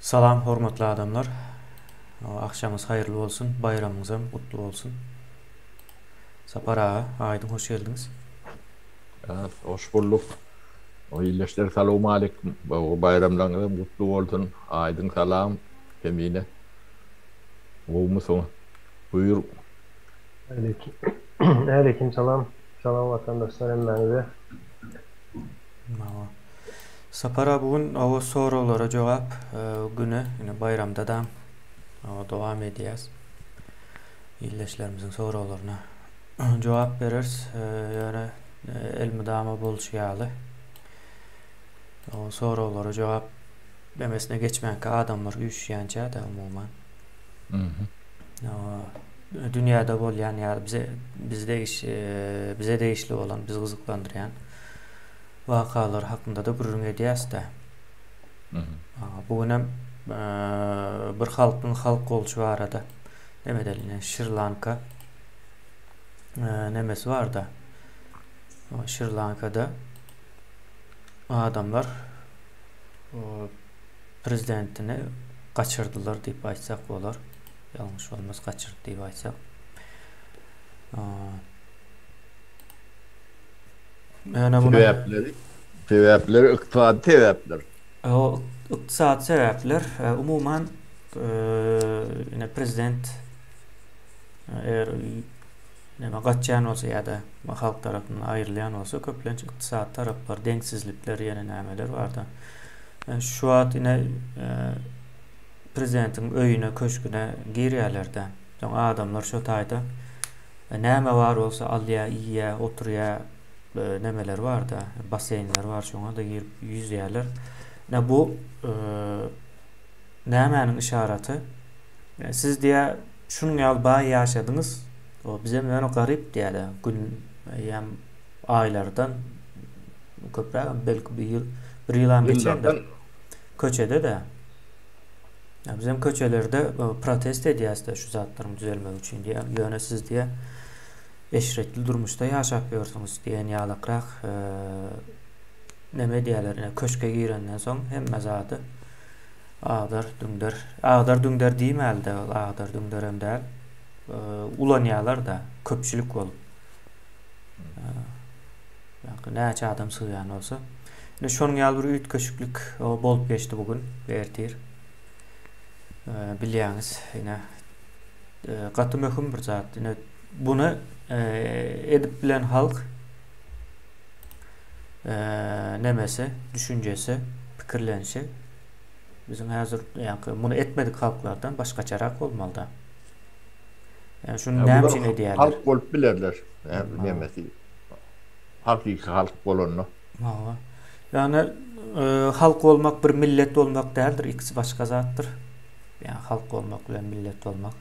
Salam hormatly adamlar. Agşamyňyz haýyrly bolsun, baýramyňyzam gutly bolsun. Sapar aga, Aýdyň hoş geldiňiz. Hoş bulduk. Ildeşler salowmaleýkim. Baýramlaryňyzam gutly bolsun. Aýdyň salam Kemine. Gowumysyň? Buýur. Aleýkim salam. Salam watandaşlar hemmäňize. Hawa. Sapar aga bu gün hawa soraglara jogap güni ine baýramdadam hawa dowam edýäs. Ildeşlerimiziň soraglaryna jogap bereris. Ýöne elmydama bolşy ýaly soraglara jogap demesine geçmänkä adamlar üýşýänçä-de umuman. Dünýäde bolýan ýa bize biz degiş bize degişli bolan, bizi gyzyklandyrýan wakalar hakynda-da gürrüň edýäs-de. Bu günem bir halkyň halk bolşy barada neme edeli, Şri-Lanka nemesi bar-da. Şri-Lankada adamlar prezidentini gaçyrdylar diýip aýtsak bolar. Ýalňyş bolmaz gaçyrdy diýip aýtsak. Ýöne muny Sebäpleri, sebäpleri ykdysady sebäpler. O ykdysady sebäpler umuman ine prezident eger näme gaçýan bolsa ýa-da halk tarapyndan aýrylýan bolsa köplenç ykdysady taraplar, deňsizlikler ýene nämeler barda. Şu wagt ine prezidentiň öýüne, köşgüne girýärler-de. Soň adamlar şo taýda näme bar bolsa alýar, iýýär, oturýar, nemeler bar-da, basseýnler bar, şoňa-da girip ýüzýärler. Ine bu nämäniň yşaraty? Siz diýýär, şunuň ýaly baý ýaşadyňyz, bizem ýöne garyp diýýär-de, gün eýýäm aýlardan köprägem belki bir ýyl, bir ýylam geçendir. Köçede-de. Bizem köçelerde protest edýäs-de şu zatlaryň düzelmegi üçin diýýär. Ýöne siz diýýär, eşretli durmuşda ýaşap ýörsüňiz diýen ýalakrak neme edýärler. Ine köşke girenden soň hemme zady agdar düňder. Agdar düňder diýmäli-de, ol agdar düňderem däl. Ulanýarlar-da köpçülik bolup. Ýa-da näçe adam sygýan bolsa. Ine şonuň ýaly bir üýtgeşiklik bolup geçdi bu gün we ertir. Bilýäňiz, ine gaty möhüm bir zat. Ine buny edip bilen halk nemesi, düşünjesi, pikirlenişi biziň häzir ýa-da muny etmedik halklardan başgaçarak bolmalyda. Ýa şuny näme üçin edýärler? Halk bolup bilerler. Nemesi. Hakyky halk bolanda. Hawa. Ýagny halk bolmak bir millet bolmak däldir, ikisi başga zatdyr. Ýagny halk bolmak bilen millet bolmak.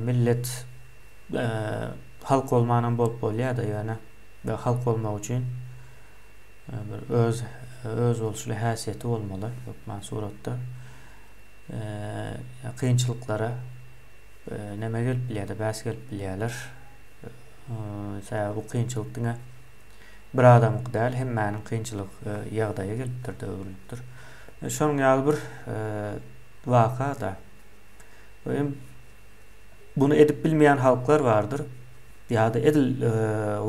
Millet halk bolmanam bolup bolýar-da, ýöne halk bolmak üçin bir öz özboluşly häsiýeti bolmaly hökman suratda. Kynçylyklara neme gelip bilýär-de, bäs gelip bilýärler. Sebäbi bu kynçylyk diňe bir adamyňky däl, hemmäniň kynçylyk ýagdaýa gelipdir-de, öwrülipdir. Şonuň ýaly bir waka-da. Hem bunu edip bilmeýän halklar bardyr. Ýa-da edil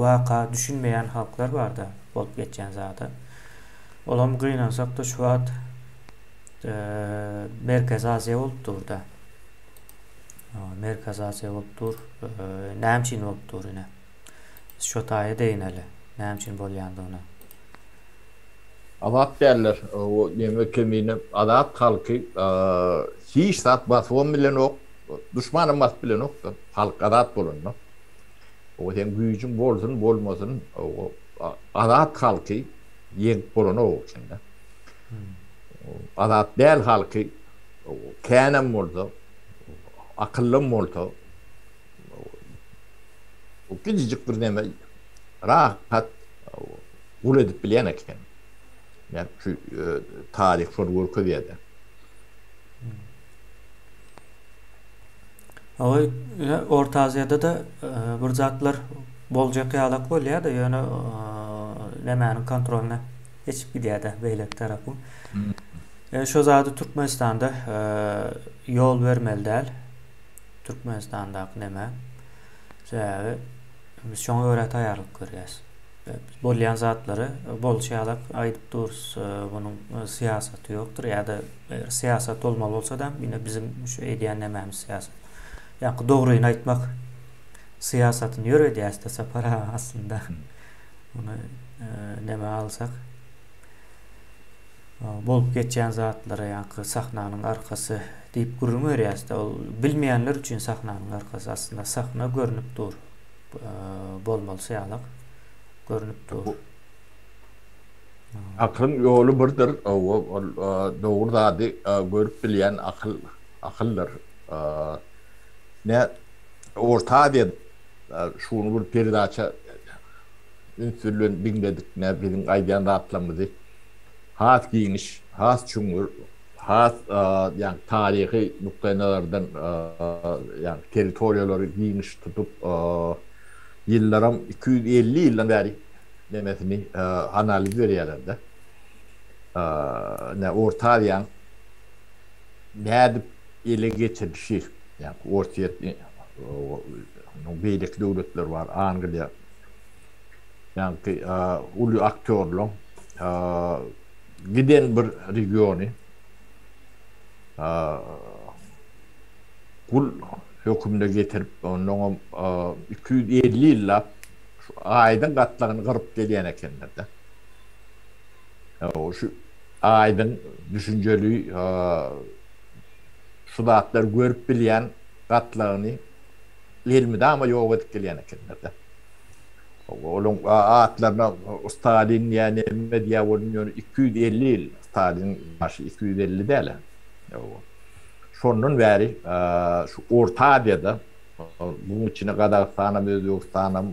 waka düşünmeýän halklar bar-da, bolup geçýän zada. Olam gynansak-da şu wagt Merkezi Aziýa bolup dur-da. Merkezi Aziýa bolup dur. Näme üçin bolup dur ine? Biz şo taýa degineli. Näme üçin bolýandygyna. Azat däller. O neme kemine azat halky hiç zat basybam bilenok, duşmanam basyp bilenok da. Halk azat bolanda. O seň güýjüň bolsun, bolmasyn, o azat halky ýeňip bolanok içinde. Azat däl halky känem bolsa, akyllam bolsa, kiçijik bir neme rahat gul edip bilýän eken. Yani şu taryh şony görkezýär-de. Hawa, Orta Aziýada-da bir zatlar boljak ýalak bolýar-da, ýöne nämäniň kontrolyna geçip gidýär-de beýleki tarapyň. Şo zady Türkmenistanda ýol bermeli däl. Türkmenistandaky neme. Sebäbi biz şoňa görä taýýarlyk görýäs. Bolýan zatlary bolşy ýalak aýdyp durus. Munuň syýasaty ýokdur ýa-da syýasat bolmaly bolsa-da ine biziň şu edýän nemämiz syýasat. Ýaňky dogryny aýtmak syýasatyny ýöredýäs-de Sapar aga aslynda. Muny neme alsak bolup geçýän zatlary ýaňky sahnanyň arkasy diýip gürrüň berýäs-de ol bilmeýänler üçin sahnanyň arkasy aslynda sahna görnüp dur. Bolmalysy ýalak görnüp dur. Akylyň ýoly birdir, ol dogry zady görüp bilýän akyl akyldyr. Ne Orta Aziýada şuny bir peredaça üns bilen diňledik, ne biziň aýdýan zatlarymyzy has giňiş, has çuňňur, has ýagny taryhy nukdaýnazardan ýagny territoriýalary giňiş tutup ýyllaram 250 ýyldan bäri nemesini analiz berýärler-de. Ne Orta Aziýanyň nädip ele geçirilişi, ýagny Orsýet, beýleki döwletler bar, Angliýa, ýagny uly aktýorlaryň giden bir regiony gul hökümine getirip, onnoňam 250 ýyllap şu aýdyň gatlagyny gyryp gelýän ekenler-de. Şu aýdyň, düşünjeli, şu zatlary görüp bilýän gatlagyny elmydama ýok edip gelýän ekenler-de. Olaň atlaryna Stalin diýýär, neme diýýär welin, ýöne 250 ýyl, Staliniň ýaşy 250 däl-ä. Şondan bäri şu Orta Aziýada, buň içine Gazagystanam, Özbegistanam,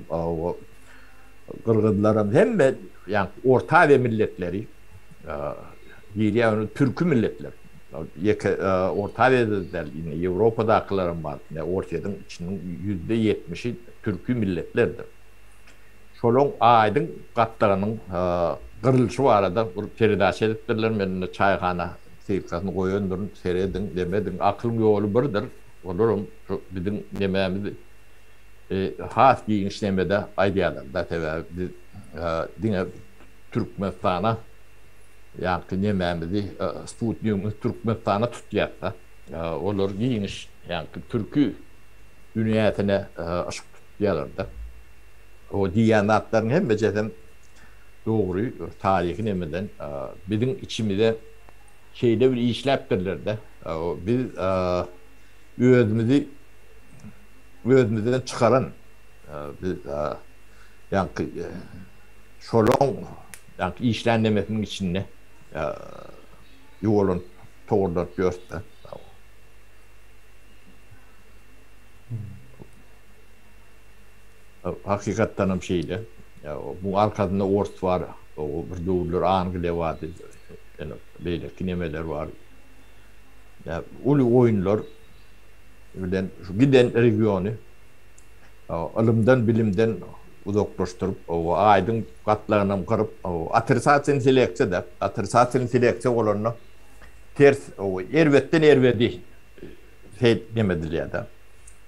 gyrgyzlaram, hemme ýagny Orta Aziýa milletleri girýär, ýöne türki milletler. Ýeke Orta Aziýada däl, indi Ýewropadakylaram bar. Orsýetiň içiniň ýüzde ýetmişi türki milletlerdir. Şolaň aýdyň gatlagynyň gyrylyşy barada bir peredaça edipdirler. Men indi çaýhana sylkasyny goýandyryn, serediň, demediň. Akylyň ýoly birdir. Olaram şu biziň nemämizi has giňiş nemede aýdýarlar-da. Sebäbi biz diňe Türkmenistana ýaňky nemämizi, sputnigimizi Türkmenistana tutýas-da. Olar giňiş ýaňky türki dünýäsine yşyk tutýarlar-da. O diýýän zatlaryň hemmejesem dogry, taryhy nemeden. Biziň içimize şeýle bir işläpdirler-de, biz özümizi özümizden çykaran, biz ýaňky şolaň ýaňky işlän nemesiniň içinde ýuwalanyp, towurlanyp ýörüs-de. Hakykatdan hem şeýle. Bu arkasynda ors bar, bir döwürler Angliýa bardy, ýene beýleki nemeler bar. Uly oýunlar bilen şu giden regiony ylymdan, bilimden uzaklaşdyryp, aýdyň gatlagynam gyryp, otrisatin seleksiýa-da, otrisatin seleksiýa bolanda ters, erbetden erbedi Seýit neme edilýär-de.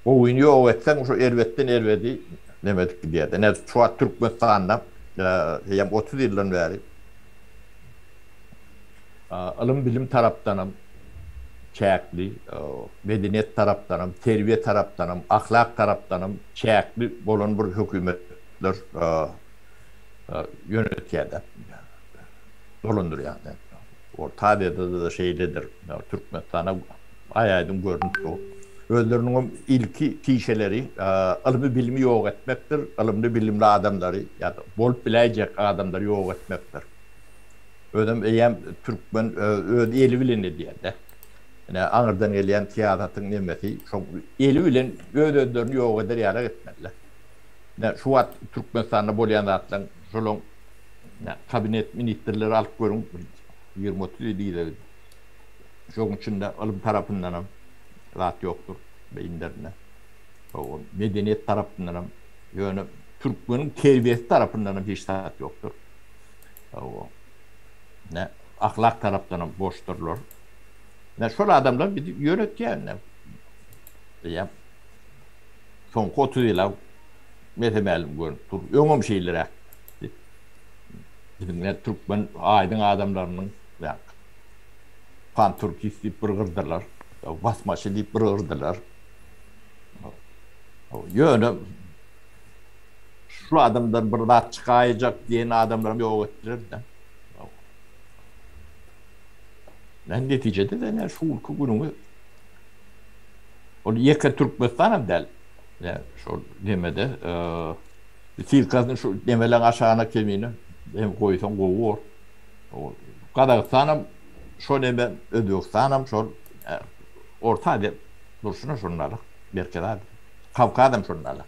Gowyny ýok etseň, şo erbetden erbedi neme edip gidýär-de. Ine, şu wagt Türkmenistanda eýýäm 30 ýyldan bäri ylym-bilim tarapdanam çäkli, medeniýet tarapdanam, terbiýe tarapdanam, ahlak tarapdanam çäkli bolan bir hökümetler ýönetýär-de, dolandyrýar. Orta Aziýada-da şeýledir. Türkmenistana aý-aýdyň görnüp dur. Özleriniňem ilki pişeleri ylmy-bilimi ýok etmekdir, ylymly-bilimli adamlary ýa-da bolup biläýjek adamlary ýok etmekdir. Özem eýýäm türkmen öz eli bilen edýär-de. Ine, aňyrdan gelýän syýasatyň nemesi şoň eli bilen öz-özlerini ýok eder ýalak etmeli-de. Ine, şu wagt Türkmenistanda bolýan zatlaryň şolaň kabinet ministrleri alyp görüň, 20-30 ýyl yza gidip. Şoň içinde ylym tarapyndanam zat ýokdur beýinlerinde. Medeniýet tarapyndanam, ýöne türkmeniň terbiýesi tarapyndanam hiç zat ýokdur. Ne? Ahlak tarapdanam boşdurlar. Ine şol adamlar bizi ýöretýär ine. Eýýäm soňky 30 ýyla mese-mälim görnüp dur. Öňem şeýleräk. Biziň ine türkmen aýdyň adamlarynyň pan-türkist diýip bir gyrdylar. Basmaçy diýip bir gyrdylar. Ýöne şu adamdan bir zat çykaýjak diýen adamlaram ýok etdiler-de. Men netijede de ne şu günki günüňi ol ýeke Türkmenistan hem däl. Ya şol demede e, silkasyny şu demeleň aşagyna kemini hem goýsaň gowy bor. Gazagystan hem şo neme Özbegistan hem şol e, Orta Aziýa durşuna şondalyk, Merkezi Aziýa. Kawkaz hem şondalyk.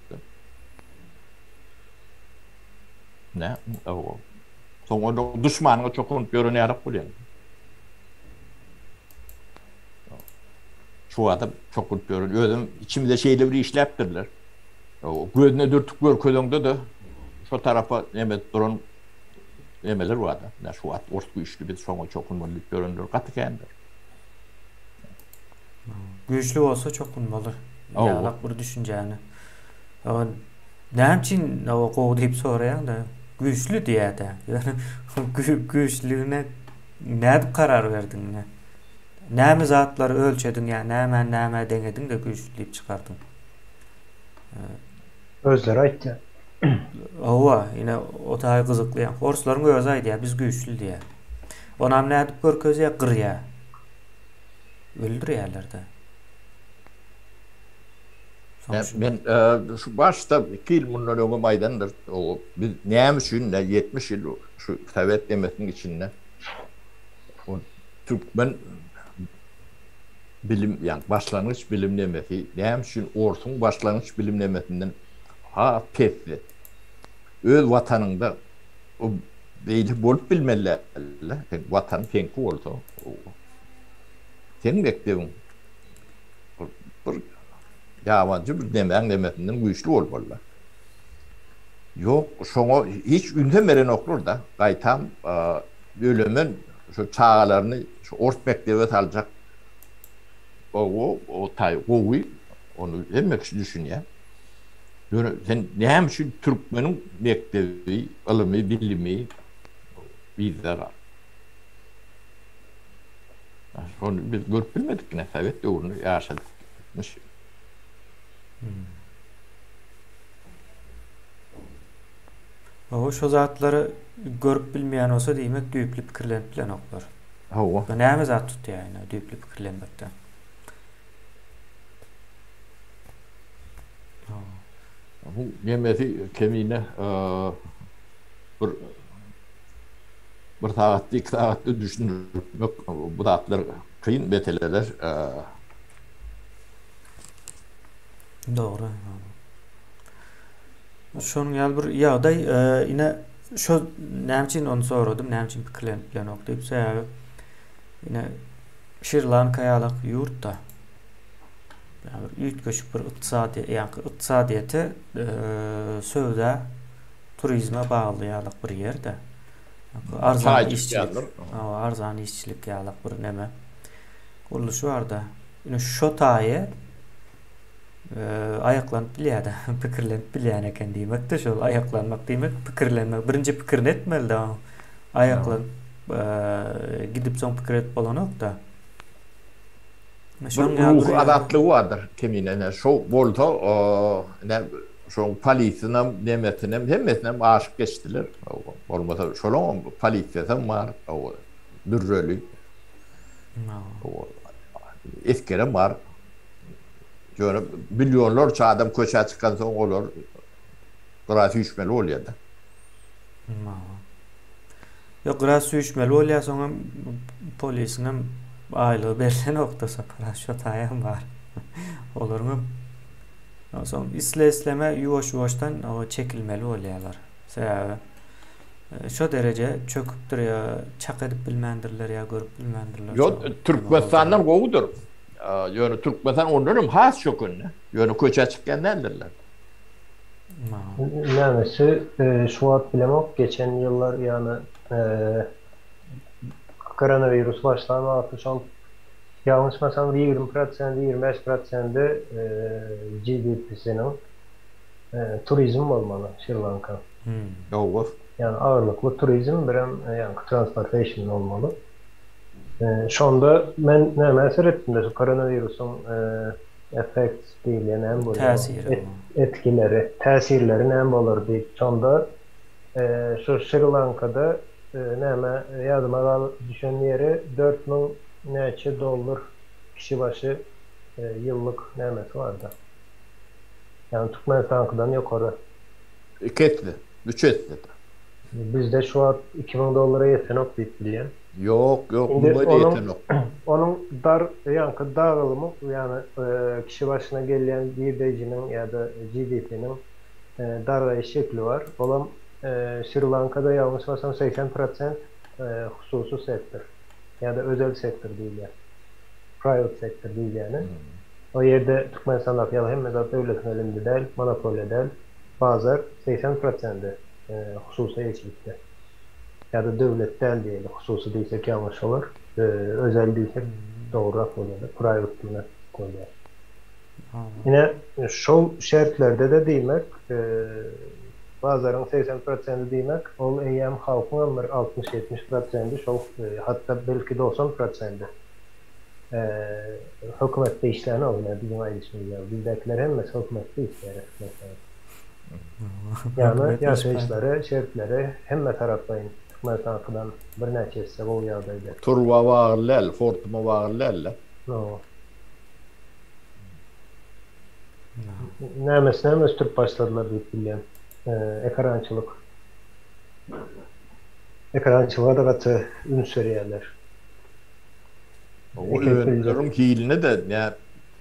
Ne? O. Soň onda duşmanyňa çokunyp ýören ýarak bolýaň. Şu adam çokunyp ýören. Özüm içimde şeýle bir işläpdirler. Gözüne dürtüp görkezeňde-de şo tarapa neme edip duran nemeler bar-da. Ine şu wagt ors güýçli biz şoňa çokunmaly diýip ýörenler gaty kändir. Güýçli bolsa çokunmaly. Ýalak bir düşünjäni. Näme üçin o gowy diýip soraýaň-da, güýçli diýýä-dä. Ýöne güýçlügine nädip karar berdiň ine? Näme zatlary ölçediň ýa nämäni nämä deňediň-de güýçli diýip çykardyň? Özleri aýtýar. Hawa, ine o taýy gyzykly. Orslaryň özi aýdýar, biz güýçli diýýär. Onam nädip görkezýär? Gyrýar. Öldürýärler-de. Men şu başda 2 ýyl mundan öňem aýdandyr. Biz näme üçin 70 ýyl şu sowet nemesiniň içinde o türkmen bilim, ýa başlangyç bilim nemesi näme üçin orsuň başlangyç bilim nemesinden has pesdi? Öz watanyňda o beýle bolup bilmeli däl. Sen watan seňki bolsa, seň mekdebiň bir ýabanjy bir nemäň nemesinden güýçli bolmaly. Ýok, şoňa hiç ünsem berenoklar-da. Gaýtam ölemen şu çagalaryny şu ors mekdebe saljak. O o taý gowy, ony hemme kişi düşünýär. Ýöne sen näme üçin türkmeniň mekdebi, ylymy, bilimi yzda galdy? Şony biz görüp bilmedik ine sowet döwründe ýaşadyk. 70 ýyl. Hawa, şo zatlary görüp bilmeýän bolsa, diýmek düýpli pikirlenip bilenoklar. Hawa. Näme zat tutýar ine düýpli pikirlenmekden? Bu nemesi kemine bir bir sagatda, iki sagatda düşündirmek bu zatlar kyn meseleler. Dogry. Şonuň ýaly bir ýagdaý ine şo näme üçin ony soradym, näme üçin pikirlenip bilenok diýip, sebäbi ine Şri-Lanka ýalak ýurtda ýa bir üýtgeşik bir ykdysady, ýa-ni ykdysadyýeti söwda, turizme bagly ýalak bir ýerde. Arzan işçilik, arzan işçilik ýalak bir neme gurluşy barda. Ine şo taýy aýaklanyp bilýär-de, pikirlenip bilýän eken diýmekde şol aýaklanmak diýmek pikirlenmek. Birinji pikirini etmeli-de, aýaklanyp gidip soň pikir edip bolanok-da. Bir ruhy azatlygy bardyr kemine. Ine şo bolsa, ine şoň polisinem, nemesinem, hemmesinem aşyp geçdiler. Bolmasa şolaňam polisiýasam bar, dürreli. Esgerem bar. Ýöne millionlarça adam köçä çykansoň olar gyra süýşmeli bolýar-da. Ýok, gyra süýşmeli bolýar, soňam polisiňem aýlygy berlenokda sapar şo taýam bar. Olaryňam soň isle-isleme ýuwaş-ýuwaşdan çekilmeli bolýarlar. Sebäbi şo dereje çöküpdir ýa çak edip bilmändirler ýa görüp bilmändirler. Ýok, Türkmenistandan gowudyr. Ýöne Türkmenistan ondan hem has çökende. Ýöne köçä çykýan däldirler. Nämesi şu wagt bilemok, geçen ýyllar ýagny. koronawirus başlan wagty şol ýalňyşmasam bir 20 prosendi, 25 prosendi GDP-siniň turizm bolmaly Şri Lanka. Hawa. Ýagny agyrlykly turizm birem ýaňky transportation bolmaly. Şonda men nämä seretdim-de şu koronawirusyň effects diýilýän näme bolýar? Täsiri. Etkileri, täsirleri näme bolar diýip. Şonda şu Şri Lankada näme ýadyma galyp düşen ýeri 4000 näçe dollar kişi başy ýyllyk nämesi barda. Ýagny Türkmenistankydan ýokary. Iki esse, üç esse. Bizde şu wagt 2000 dollara ýetenok diýip bilýän. Ýok, ýok, muňa-da ýetenok. Onuň dar, ýaňky dagylymy, ýagny kişi başyna gelýän girdejiniň ýa-da GDP-niň dargaýyş şekli bar. Olam Şri Lankada ýalňyşmasam 80 prosent hususy sektor ýa-da özel sektor diýilýär. Private sektor diýilýäni. O ýerde Türkmenistandaky ýaly hemme zat döwletiň elinde däl, monopoliýa däl. Bazar 80 prosendi hususy eýeçilikde. Ýa-da döwlet däl diýeli, hususy diýsek ýalňyş bolar. Özel diýsek dogrurak bolýar-da, private diýmek bolýar. Ine, şol şertlerde-de diýmek, bazaryň 80 prosendi diýmek, ol eýýäm halkyňam bir 60-70 prosendi şol, hatda belki 90 prosendi hökümetde işlänok, ine biziň aýdyşymyz ýaly. Bizdäkiler hemmesi hökümetde işleýär meselem. Ýagny ýaşaýyşlary, şertleri hemme taraplaýyn Türkmenistankydan birnäçe esse gowy ýagdaýda. Turba bagly däl, hortuma bagly däl-de. Hawa. Nämesinem ösdürip başladylar diýip bilýän. Ekerançylyk. Ekerançylyga-da gaty üns berýärler. O önümleriň hiline-de nä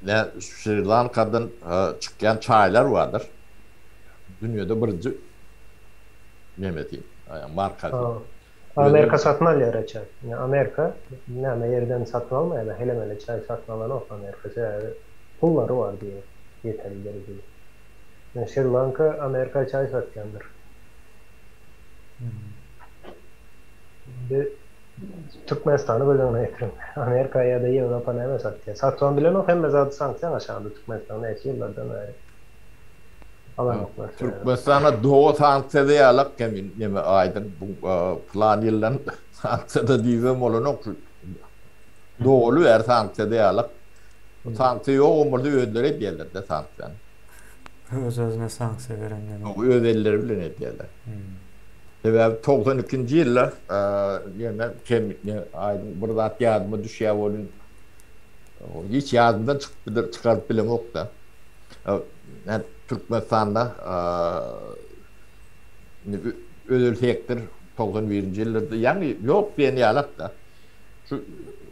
nä Şri Lankadan çykýan çaýlar bardyr. Dünýede birinji nemesi, markasy. Amerika satyn alýar çaý. Ine Amerika näme ýerden satyn almaýar, hele-mele çaý satyn alanok Amerika. Sebäbi pullary bar diýýär ýeterli derejede. Ine Şri Lanka Amerika çaý satýandyr. Indi Türkmenistany göz öňüne getiriň. Amerika ýa-da Ýewropa näme satýar? Satybam bilenok, hemme zady sanksiýaň aşagynda Türkmenistan näçe ýyllardan bäri alanoklar. Türkmenistana doga sanksiýada ýalak hem neme aýdyň bu plan ýyldan sanksiýada diýibem bolanok şu doly bäri sanksiýada ýalak. Sanksiýa ýogam bolsa özleri edýärler-de sanksiýany. Öz-özüne sanksiýa berenden. Öz elleri bilen edýärler. Sebäbi 92-nji ýylda ýene kem aýdyň bir zat ýadyma düşýär welin hiç ýadymdan çykyp çykaryp bilemok-da. Türkmenistanda özel sektor 91-nji ýyllarda ýaňy ýok diýen ýalak-da. Şu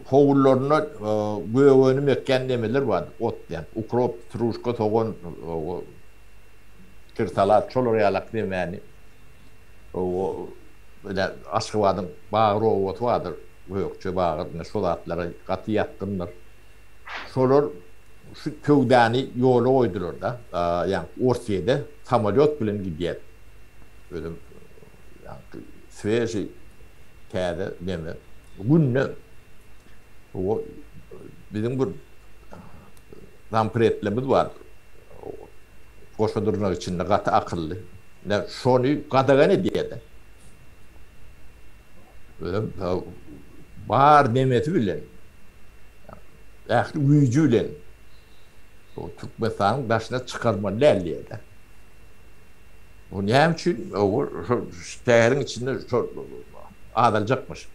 howlularynda gök önüm ekýän nemeler bardy, ot diýen, ukrop, truşka, sogan, kir salat şolar ýalak nemäni. O ine Aşgabadyň Bagyr obasy bardyr, Gökje Bagyr, ine şo zatlara gaty ýakyndyr. Şolar şu söwdany ýola goýdular-da, ýagny Orsýede samolýot bilen gidýär. Özem ýagny swežiý täze neme günde o biziň bir zampredlimiz bar. Goşa dyrnak içinde gaty akylly. Ine şony gadagan edýärler. Özem bar nemesi bilen, ähli güýji bilen Türkmenistanyň daşyna çykarmaly däl diýýärler. Bu näme üçin? Şo şäheriň içinde şo azaljakmyş.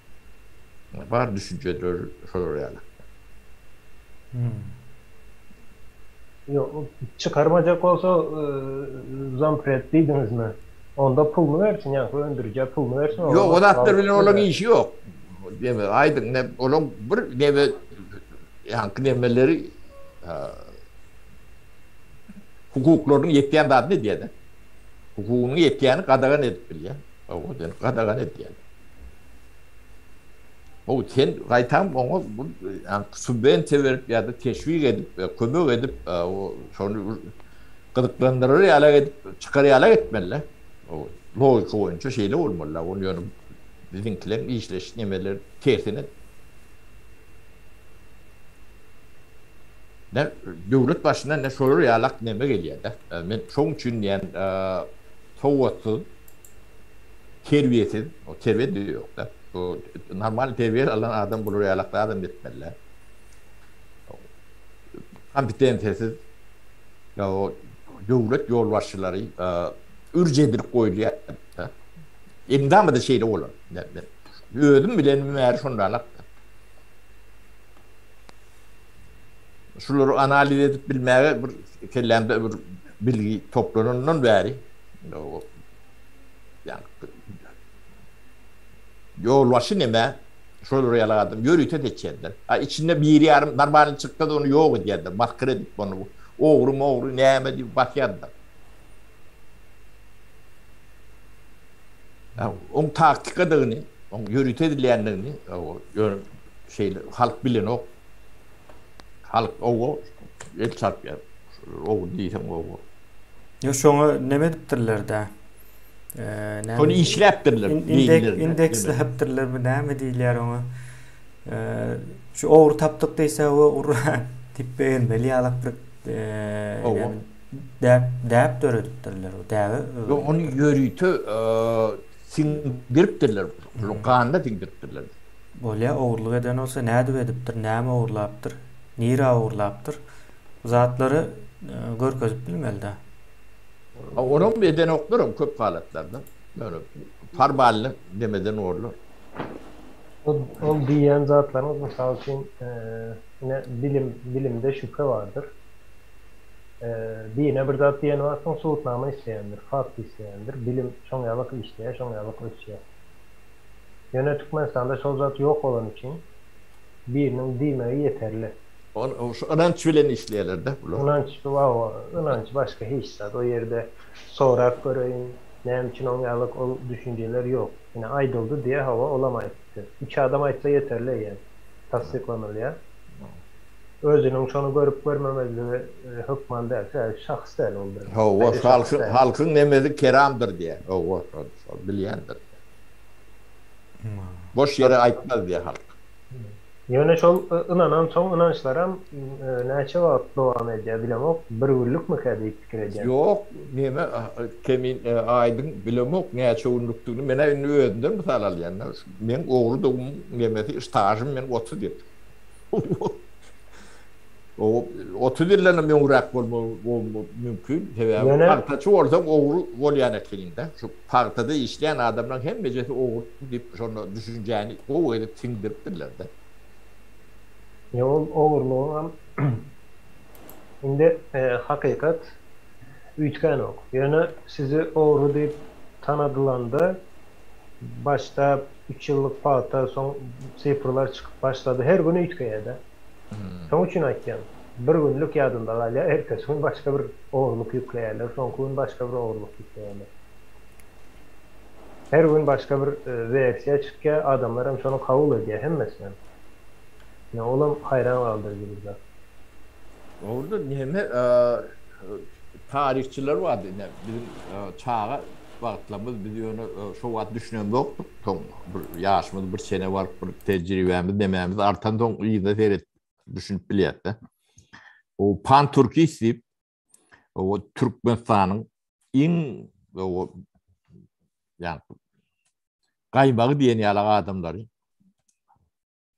Bar düşünjeler şolar ýaly. Ýok, çykarmajak bolsa zampred diýdiňizmi? Onda puluny bersin, ýaňky öndürijä puluny bersin. Ýok, o zatlar bilen olaň işi ýok. Neme, aýdyň, ne, olaň bir neme, ýaňky nemeleri hukuklarynyň ýetýän zadyny edýär-de. Hukugynyň ýetýäni gadagan edip bilýär. Hawa, gadagan edýär. How, sen gaýtam oňa bu subwensiýa berip ýa-da teşwik edip, kömek edip, şony gyzyklandyrar ýaly edip, çykar ýaly etmeli-dä. Logika boýunça şeýle bolmaly-da. Ony ýöne biziňkileň işleýiş nemeleri tersine. Ne döwlet başyna ne şolar ýalak neme gelýär-de. Men şoň üçin diýen sowatsyz, terbiýesiz, o terbiýe-de ýok-da. Bu normal terbiýe alan adam bular ýalak zadam etmeli. Kompetensiýasyz döwlet ýolbaşçylary ürç edilip goýulýar. Elmydama-da şeýle bolar. Özüm bilenim bäri şondanakda. Şulary analiz edip bilmäge bir kellämde bir bilgi toplanandan bäri ýa ýolbaşçy neme şolar ýaly adam ýörite seçýärler. A içinde biri ýarym normalny çyksa-da ony ýok edýärler. Masgara edip ony ogry mogry näme diýip basýarlar. Oň taktikadygyny, oň ýörite edilýändigini ýöne şeýle halk bilenok. Halk owa el çarpýar. Ogry diýseň ogry. Ýok şoňa neme edipdirler-dä. Şony işläpdirler. Indeksläpdirlermi näme diýilýär oňa. Şu ogry tapdyk diýse we urra diýip begenmeli ýalak bir däp däp döredipdirler. Däbe. Ýok ony ýörite siňdiripdirler. Ganyna siňdiripdirler. Bolýa ogurlyk eden bolsa nädip edipdir, näme ogurlapdyr, nirä ogurlapdyr? Bu zatlary görkezip bilmelidä. Onam edenoklar köp halatlarda. Ýöne formalny nemeden ogurlar. Ol diýýän zatlaryňyz mysal üçin ine bilim bilimde şübhe bardyr. Dine bir zat diýen wagtyň subutnama isleýändir, fakt isleýändir. Bilim şoň ýalyk işleýär, şoň ýalyk ösýär. Ýöne Türkmenistanda şol zat ýok bolany üçin biriniň diýmegi ýeterli. Ol şu ynanç bilen işleýärler-de bular. Ynanç hawa, ynanç başga hiç zat. O ýerde sorap göreýin, näme üçin oň ýalyk ol düşünjeler ýok. Ine aýdyldy diýe hawa olam aýtdy. Üç adam aýtsa ýeterli eýýäm. Tassyklanylýar. Özüniň şony görüp görmemezligi hökman däl. Sebäbi şahs däl ol bir. Hawa, halkyň nemesi keramdyr diýýär. Hawa, şol bilýändir. Boş ýere aýtmaz diýýär halk. Ýöne şol ynanansoň ynançlaram näçe wagt dowam edýär bilemok, bir günlükmikä diýip pikir edýän. Ýok, neme Kemin aýdyň bilemok näçe günlükdigini, men-ä indi özümden mysal alýan-da, meň ogrudygymyň nemesi stažym meň 30 ýyl. O 30 ýyldan hem öňräk bolmagy mümkin. Sebäbi pagtaçy bolsaň ogry bolýan ekeniň-dä. Şu pagtada işleýän adamlaryň hemmejesi ogry diýip şonda düşünjäni gowy edip siňdiripdirler-de. Ýok ol ogurlygyňam indi hakykat üýtgänok. Ýöne sizi ogry diýip tanadylanda başda üç ýyllyk pagta soň sifrler çykyp başlady. Her gün üýtgeýär-de. Şoň üçin aýtýan, bir günlük ýadynda galýar, ertesi gün başga bir ogurlyk ýükleýärler, soňky gün başga bir ogurlyk ýükleýärler. Her gün başga bir wersiýa çykýar, adamlar hem şony kabul edýär hemmesinem. Ine olam haýran galdyryjy bir zat. Dogrudan neme taryhçylar bardy ine biziň çaga wagtlarymyz biz ýöne şo wagt düşünemzokdyk soň bir ýaşymyz bir çene baryp bir tejribämiz nemämiz artansoň yzyna seret düşünip bilýäs-de. O pan-türkist diýip o Türkmenistanyň iň o ýa gaýmagy diýen ýaly adamlary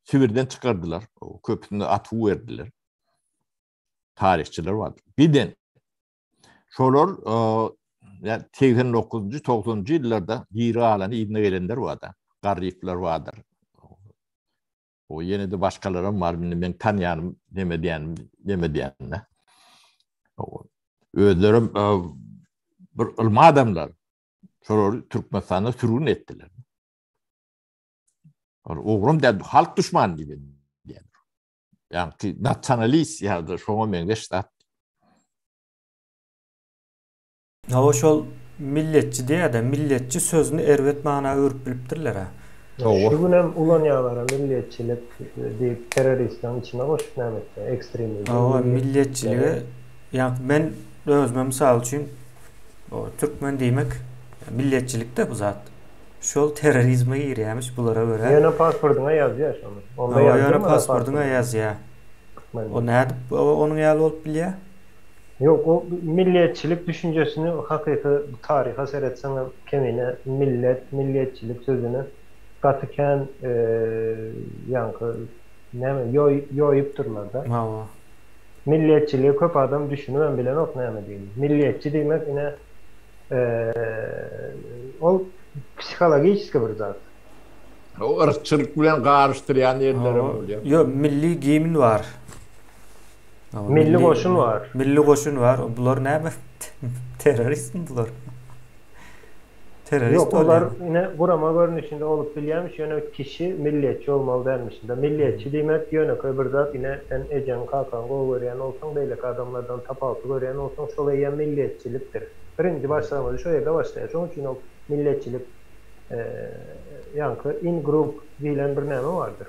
Sibirden çykardylar. Köpüsini atuw berdiler. Taryhçylar bardy. Giden. Şolar ýa 89-njy, 90-njy ýyllarda diri galany yzyna gelenler bardy. Garryplar bardyr. O ýene-de başgalaram bar, indi men tanýanym, neme diýenim, neme diýenim. Özlerem bir ylmy adamlar. Şolary Türkmenistanda sürgün etdiler. Ol ogram däl, halk duşmany diýip diýýär. Ýagny nasionalist ýa-da şoňa meňzeş zat. Hawa şol milletçi diýýär-de, milletçi sözüni erbet mana öwrüp bilipdirler-ä. Şu günem ulanýarlar-a milletçilik diýip terroristleriň içine goşup näme etýär, ekstremizm. Hawa milletçilige ýagny men özüme mysal üçin türkmen diýmek milletçilik-de bu zat. Şol terrorizme girýämiş bulara görä. Ýöne pasportyňa ýazýar şony. Onda ýazdyrma. Ýöne pasportyňa ýazýar. O nädip onuň ýaly bolup bilýär? Ýok, o milliýetçilik düşünjesini hakyky taryha seretseňem kemine millet, milliýetçilik sözüni gaty kän ýaňky näme ýoýupdyrlar-da. Hawa. Milliýetçilige köp adam düşünibem bilenok nämedigini. Milliýetçi diýmek ine ol psihologiçeskiý bir zat. O yrkçylyk bilen garyşdyrýan ýerlerem bolýar. Ýok, milli gimn bar. Milli goşun bar. Milli goşun bar. Bular näme? Terroristmi bular? Terrorist Ýok, olar ine gurama görnüşinde bolup bilýärmiş, ýöne kişi milliýetçi bolmaly dälmişin-de. Milliýetçi diýmek ýönekeý bir zat, ine sen ejeňi, kakaňy gowy görýän bolsaň, beýleki adamlardan tapawutly görýän bolsaň, şol eýýäm milliýetçilikdir. Birinji başlangyjy şo ýerde başlaýar. Şonuň üçin ol milliýetçilik ýaňky in group diýlen bir näme bardyr.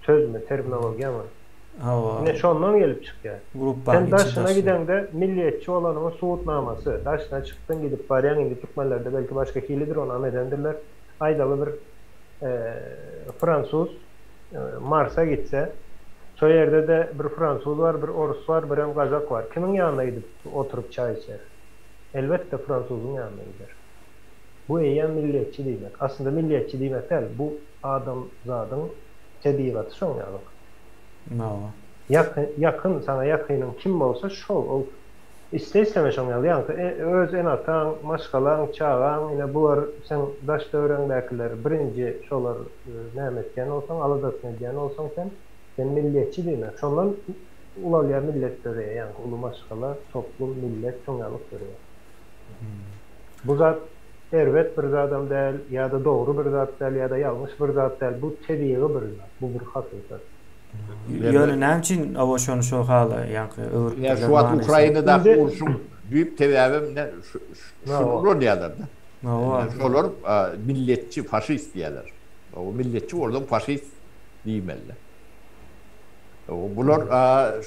Sözmi, terminologiýamy? Hawa. Ine şondan gelip çykýar. Gruppanyň Sen daşyna gideňde milliýetçi bolanyňyň subutnamasy. Daşyna çykdyň gidip barýaň indi türkmenlerde belki başga hilidir onam edendirler. Aýdaly bir fransuz Marsa gitse şo ýerde-de bir fransuz bar, bir orus bar, birem gazak bar. Kimiň ýanyna gidip oturyp çaý içer? Elbetde fransuzyň ýanyna gider. Bu eýýäm milliýetçi diýmek. Aslynda milliýetçi diýmek däl, bu adamzadyň tebigaty şoň ýalyk. Hawa. Ýakyn, ýakyn, saňa ýakynyň kim bolsa şol, ol isle-isleme şoň ýaly, ýaňky öz ene-ataň, maşgalaň, çagaň, ine bular seň daş-töweregiňdäkiler, birinji şolar näme etýän bolsaň, aladasyny edýän bolsaň sen, sen milliýetçi diýmek. Şondan ulalýar millet döreýär, ýaňky uly maşgala, toplum, millet şoň ýalyk döreýär. Bu zat erbet bir zadam däl, ýa-da dogry bir zat däl, ýa-da ýalňyş bir zat däl, bu tebigy bir zat, bu bir hakykat. Ýöne näme üçin oba şony şo hala ýaňky öwrüpdirler Şu wagt Ukrainadaky urşuň düýp sebäbem ine şuny ulanýarlar-da. Şolar milletçi, faşist diýýärler. O milletçi bolsaň faşist diýmeli. Bular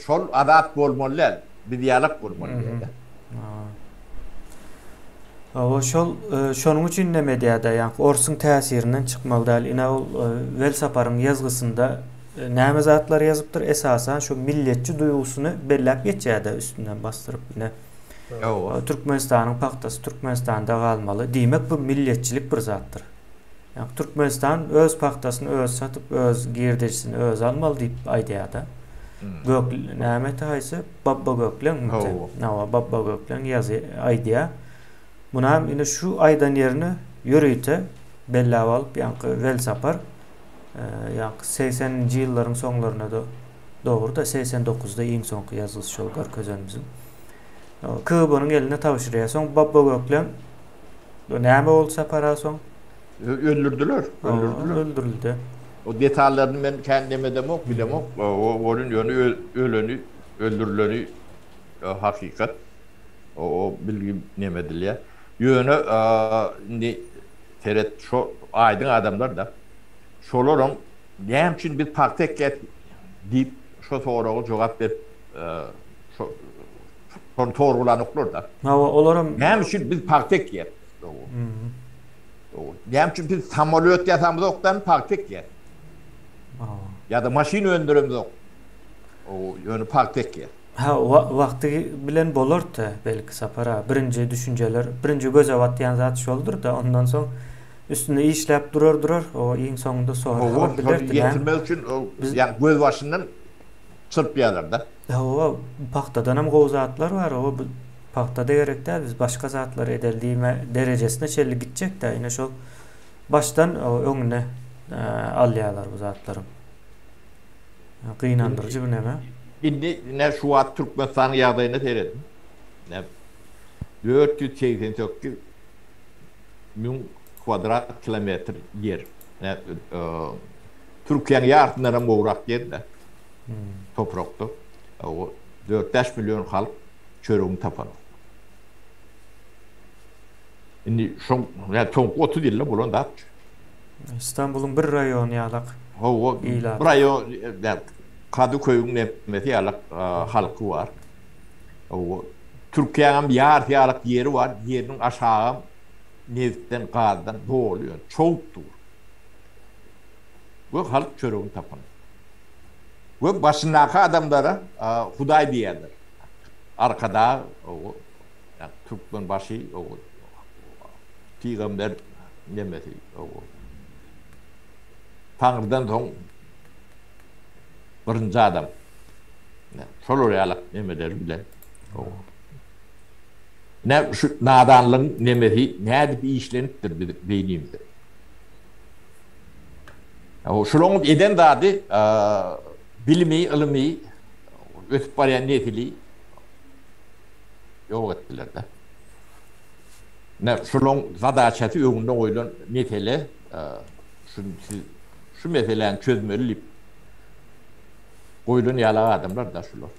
şol azat bolmaly däl, biz ýalak bolmaly diýýärler. Hawa şol şonuň üçin neme edýärde ýaňky orsuň täsirinden çykmaly däl. Ine ol Welsaparyň ýazgysynda näme zatlar ýazypdyr esasan şu milletçi duýgusyny belläp geçýärde üstünden basdyryp ine. Türkmenistanyň pagtasy Türkmenistanda galmaly. Diýmek bu milletçilik bir zatdyr. Ýa Türkmenistan öz pagtasyny özi satyp, öz girdejisini özi almaly diýip aýdýar-da. Gök näme eti haýsy? Babba Gökleň mü? Hawa, Babba Gökleň ýazy aýdýar. Munam ine şu aýdan ýerini ýörite belläp alyp, ýaňky Welsapar ýaňky 80-nji ýyllaryň soňlaryna da dogry-da 89-da iň soňky ýazgysy şol görkezenimiziň. KGB-niň eline tabşyrýar. Soň Babba Gökleň Näme boldy Sapara soň? Öldürdiler. Öldürdüler. Öldürildi. O detallaryny men kän nemedemok, bilemok. O welin ýöne öleni, öldürileni hakykat. O bilgi neme edilýär. Ýöne indi seret şo aýdyň adamlar-da. Şolaram näme üçin biz pagta ekýäs diýip şo soraga jogap berip şo Şony sorgulanoklar-da. Hawa, olaram Näme üçin biz pagta ekýäs? Näme üçin biz samolýot ýasamyzokdan pagta ekýäs? Ýa-da maşyn öndüremizok. Ýöne pagta ekýäs. Ha, wagty bilen bolardy belki Sapar aga. Birinji düşünjeler, birinji göze batýan zat şoldur-da, ondan soň üstünde işläp durar durar, o iň soňunda sorap bilerdi. Ýetirmek üçin ýa gözbaşyndan çyrpýarlar-da. Hawa, pagtadanam gowy zatlar bar, hawa bu pagtada gerek däl, biz başga zatlar edeli diýme derejesine çenli gitjek-dä, ine şol başdan öňüne alýarlar bu zatlaryň. Gynandyryjy bir neme. Indi ine şu wagt Türkmenistanyň ýagdaýyna serediň. Ine 488 müň kwadrat kilometr ýer. Ine Türkiýäniň ýarysyndanam gowrak ýer-de. Toprakda o dört-bäş million halk çöregini tapanok. Indi şoň ýa soňky 30 ýylda bolan zat. Istanbulyň bir raýony ýalak. Hawa, bir raýon ýa Kadıköýüň nemesi ýalak halky bar. Hawa, Türkiýäňem ýarysy ýalak ýeri bar, ýeriniň aşagam nebitden, gazdan doly, ýöne çowup dur. We halk çöregini tapanok. We başyndaky adamlara Hudaý diýýärler. Arkadag, Türkmenbaşy, pygamber nemesi, Taňrydan soň birinji adam. Şolar ýaly nemeler bilen. Ne şu nadanlygyň nemesi nädip işlenipdir biziň beýnimizde. Şularyň eden zady bilimi, ylymy, ösüp barýan nesili ýok etdiler-de. Ine, şularyň zadaçasy öňünde goýlan mesele, şu siz şu meseläni çözmeli diýip goýlan ýalak adamlar-da şular.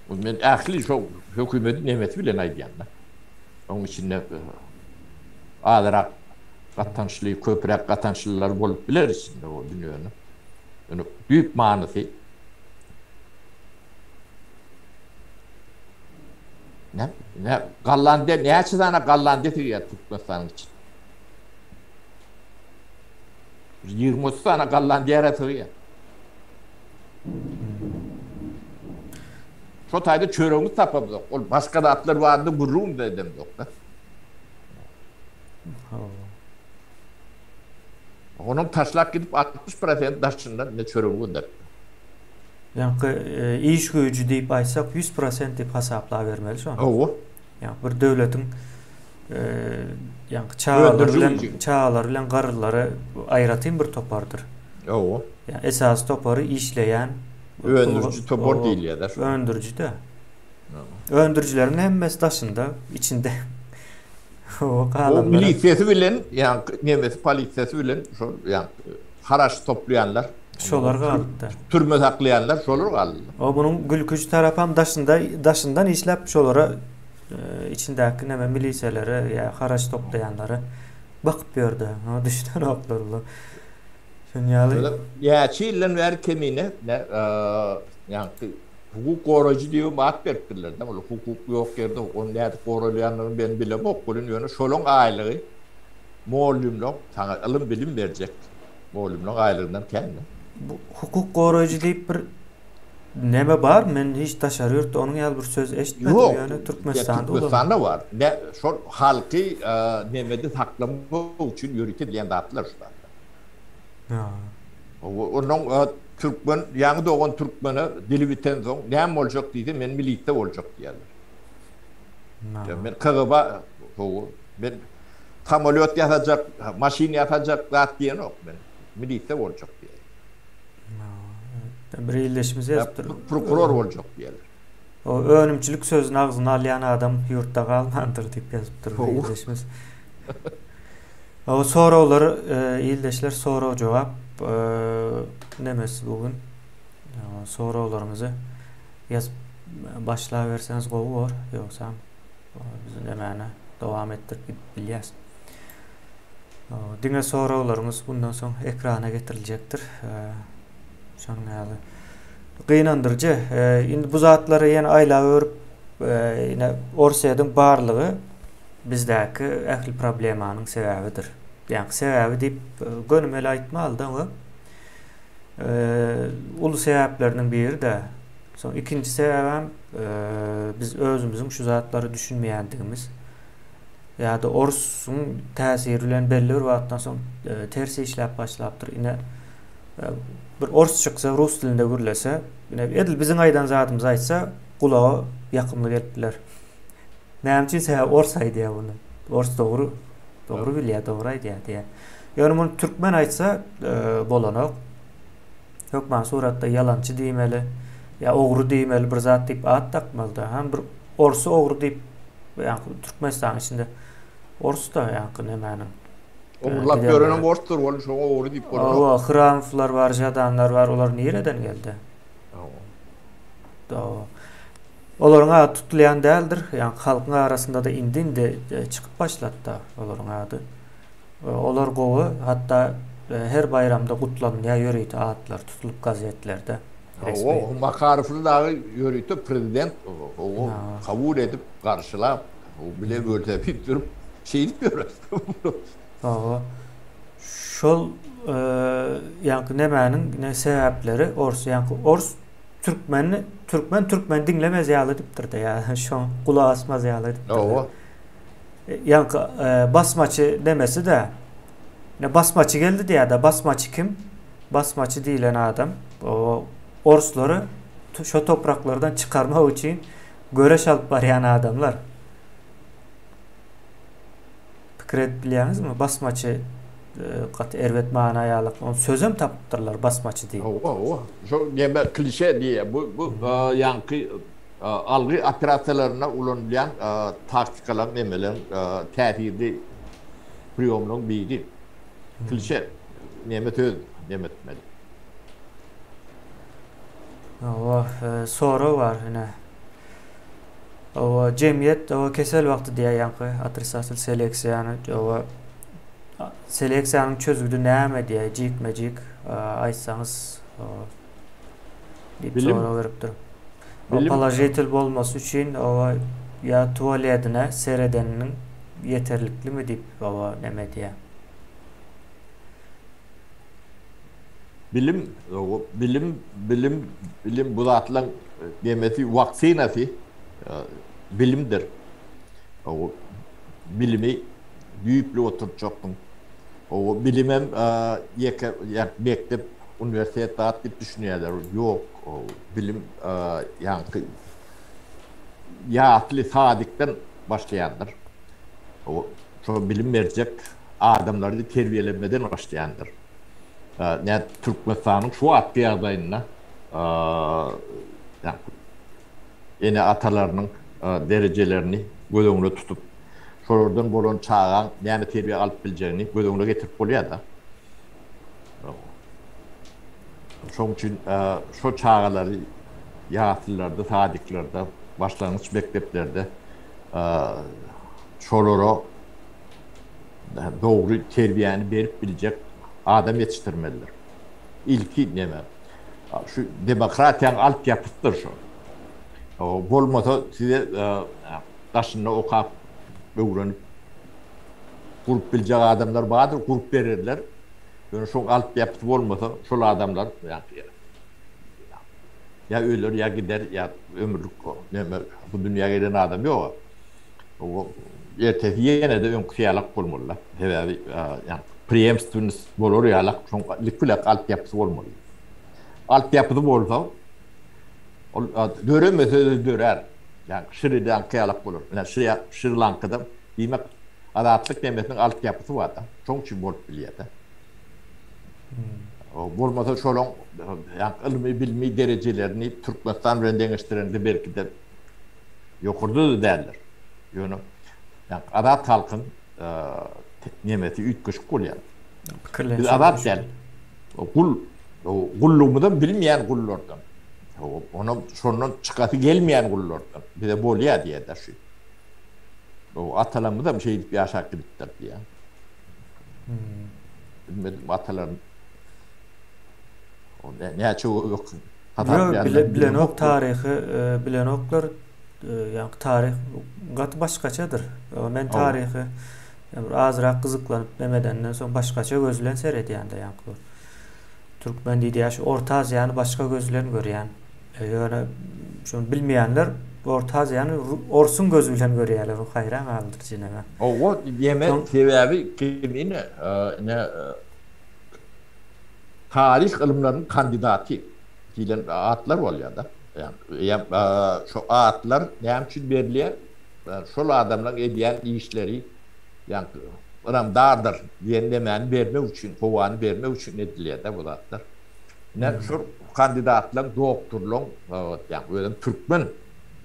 Men ähli şo hökümeti nemesi bilen aýdýan-da. Onuň içinde azyrak gatançly, köpräk gatançlylar bolup biler içinde o dünýäniň. Ýöne düýp manysy ne, ne Gollandiýa näçe sany Gollandiýa söýýär Türkmenistanyň içinde? 20-30 sany Gollandiýa söýýär. Şo taýda çöregimizi tapamzok. Ol başga zatlar barada gürrüň-de edemzok-da. Onuň taşlap gidip 60 prosent daşyndan ne çöregi gönderipdir. Ýaňky e, iş güýji diýip aýtsak 100 prosent diýip hasaplabermeli şony. Hawa. Ýa bir döwletiň e, ýaňky çagalar bilen çagalar bilen garrylary aýratyn bir topardyr. Hawa. Ýa esasy topary işleýän öndüriji topar diýilýär-de. Öndüriji-de. Öndürijileriň hemmesi daşynda, içinde. O milisiýasy bilen, ýa nemesi polisiýasy bilen şol ýa haraç toplaýanlar. Şolar galdy. Türme saklaýanlar şolar galdy. O munuň gülkünç tarapam daşynda daşyndan işläp şolara e, içindäki neme milisiýalere ýa haraç toplaýanlara bakyp ýördi. O düşünenoklar bular. Şuň ýaly. Näçe ýyldan bäri kemine ne ýaňky Hukuk goraýjy diýibem at beripdirler-de, ol hukuk ýok ýerde onuň nädip goralýandygyny men bilemok welin, ýöne şolaň aýlygy mugallymlaň, saňa ylym-bilim berjek mugallymlaň aýlygyndan kän-de. Bu hukuk goraýjy diýip bir neme bar? Men hiç daşary ýurtda onuň ýaly bir söz eşitmedim, ýöne Türkmenistanda ulanylýar. Türkmenistanda bar. Ne, şol halky nemede saklamak üçin ýörite edilen zatlar şu zatlar. Onnoň türkmen, ýaňy dogan türkmene dili bitensoň, näme boljak diýse, men milisiýa boljak diýýärler. Men KGB, hawa, men samolýot ýasajak, maşyn ýasajak zat diýenok men. Milisiýa boljak diýýär. Bir ildeşimiz ýazypdyr. Prokuror boljak diýýärler. O önümçilik sözüni agzyna alýan adam ýurtda galmandyr diýip ýazypdyr bir ildeşimiz. O soraglar ildeşler sorag jogap nemesi bu gün. Soraglaryňyzy ýazyp başlaberseňiz gowy bor. Ýogsam biz nemäni dowam etdirip gidip bilýäs. Diňe soraglaryňyz bundan soň ekrana getiriljekdir. Şonuň ýaly gynandyryjy. Indi bu zatlary ýene aýlap öwrüp ine Orsýetiň barlygy bizdäki ähli problemanyň sebäbidir. Ýaňky sebäbi diýip gönümel aýtmaly-da oňa. Uly sebäpleriniň biri-de. Soň ikinji sebäbem biz özümiziň şu zatlara düşünmeýändigimiz. Ýa-da orsuň täsiri bilen belli bir wagtdan soň ters işläp başlapdyr. Ine bir ors çyksa, rus dilinde gürlese, ine edil biziň aýdan zadymyzy aýtsa, gulaga ýakymly gelip biler. Näme üçin sebäbi ors aýdýar muny. Ors dogry dogry bilýär, dogry aýdýar diýýär. Ýöne muny türkmen aýtsa e, bolanok. Hökman suratda ýalançy diýmeli, ýa ogry diýmeli bir zat diýip at dakmaly-da. Hem bir orsy ogry diýip, ýa Türkmenistanyň içinde ors da ýaňky nemäniň. Ogurlap ýörenem orsdur, ol şoňa ogry diýip bolanok. Hawa, Hramowlar bar, Žadanlar bar, olar nireden geldi? Hawa. Hawa. Olaryň ady tutulýan däldir. Ýaňky halkyň arasynda-da indi-indi çykyp başlady-da olaryň ady. Olar gowy, hatda her baýramda gutlanylýar ýörite atlar tutulyp gazetlerde. Resmi. Hawa, Makarowly dagy ýörite prezident oňa kabul edip, garşylap, bile welosiped sürüp şeýdip ýörer. Hawa. Şol. ýaňky nemäniň ne sebäpleri ors ýaňky ors türkmeni türkmen türkmen diňlemez ýaly edipdir-de ýa şoň gulak asmaz ýaly edipdir. Hawa. Ýaňky basmaçy demesi-de ne basmaçy geldi diýýär-de basmaçy kim? Basmaçy diýlen adam o orslary şo topraklardan çykarmak üçin göreş alyp barýan adamlar. Pikir edip bilýäňizmi? Basmaçy gaty erbet mana ýalyk. Ony sözem tapypdyrlar basmaçy diýip. Hawa, hawa. Şo neme klişe diýýär. Bu bu ýaňky algy operasiýalarynda ulanylýan taktikalaryň nemeleň täsirli priýomlaryň biri. Klişe neme söz neme etmeli. Hawa, sorag bar ine. Hawa, jemgyýet hawa kesel wagty diýýär ýaňky otrisatel seleksiýany. Hawa, seleksiýanyň çözgüdi näme diýýär, jikme-jik aýtsaňyz diýip Bilim. sorag beripdir. Bilim. Položitel bolmasy üçin hawa ýa tualedine seredeniniň ýeterliklimi diýip hawa neme diýýär. Bilim, bilim, bilim, bilim bu zatlaň nemesi waksinasy bilimdir. O bilimi düýpli oturtjaksyň. O bilimem ýeke ýa mekdep, uniwersitet zat diýip düşünýärler. Ýok, o bilim ýaňky ýasly sadikden başlaýandyr. O şo bilim berjek adamlary terbiýelemeden başlaýandyr. Nä Türkmenistanyň şu wagtky ýagdaýynda ene-atalarynyň derejelerini göz öňünde tutup, şolardan bolan çagaň näme terbiýe alyp biljegini göz öňüne getirip bolýar-da. Şonuň üçin şo çagalary ýaslylarda, sadiklarda, başlangyç mekdeplerde şolara dogry terbiýäni berip biljek adam ýetişdirmelidir. Ilki neme? Şu demokratiýanyň altyapysydyr şu. Bolmasa size daşynda okap, öwrenip gurup biljek adamlar bardyr, gurup bererler. Ýöne şoň altyapysy bolmasa, şol adamlar ýa öler, ýa gider, ýa ömürlik neme bu dünýä gelen adam ýok. Ertesi ýene-de öňküsi ýalak bolmaly-da. Sebäbi ýa preemstwennost bolar ýalak, şoň likbilek altyapysy bolmaly. Altyapysy bolsa, ol döremese-de dörär. Ýa Şri-Lanka ýalak bolar. Ine Şri-Lankada diýmek azatlyk nemesiniň altyapysy bar-da. Şoň üçin bolup bilýär-de. Bolmasa şolaň ýa ylmy-bilimi derejelerini Türkmenistan bilen deňeşdirende belki-de Ýokarda-da däldir. Ýöne ýa azat halkyň nemesi üýtgeşik bolýar. Pikirlenişi. Biz azat däl. Gul gullugymyzam bilmeýän gullardan. Onam şondan çykasy gelmeýän gullardan. Bize bolýar diýýär-de şu. O atalarymyzam şeýdip ýaşap gidipdir diýýär. Bilmedim atalarym näçe Ýok, bile, bilenok taryhy, bilenoklar, ýaňky taryh gaty başgaçadyr. Men taryhy bir azrak gyzyklanyp nemedenden soň başgaça göz bilen seredýän-de ýaňky. Türkmen diýdi ýa şu Orta Aziýany başga göz bilen görýän. Ýöne şony bilmeýänler Orta Aziýany orsuň gözi bilen görýärler. Bu haýran galdyryjy neme. Hawa, diýmek sebäbi kim ine, ine Taryh ylymlarynyň kandidaty diýlen atlar bolýar-da. Ýa şo atlar näme üçin berilýär? Şol adamlaryň edýän işleri ýa ynamdardyr diýen nemäni bermek üçin, howany bermek üçin edilýär-de bu zatlar. Ine şol kandidatlaryň, doktorlaryň, ýa özem türkmen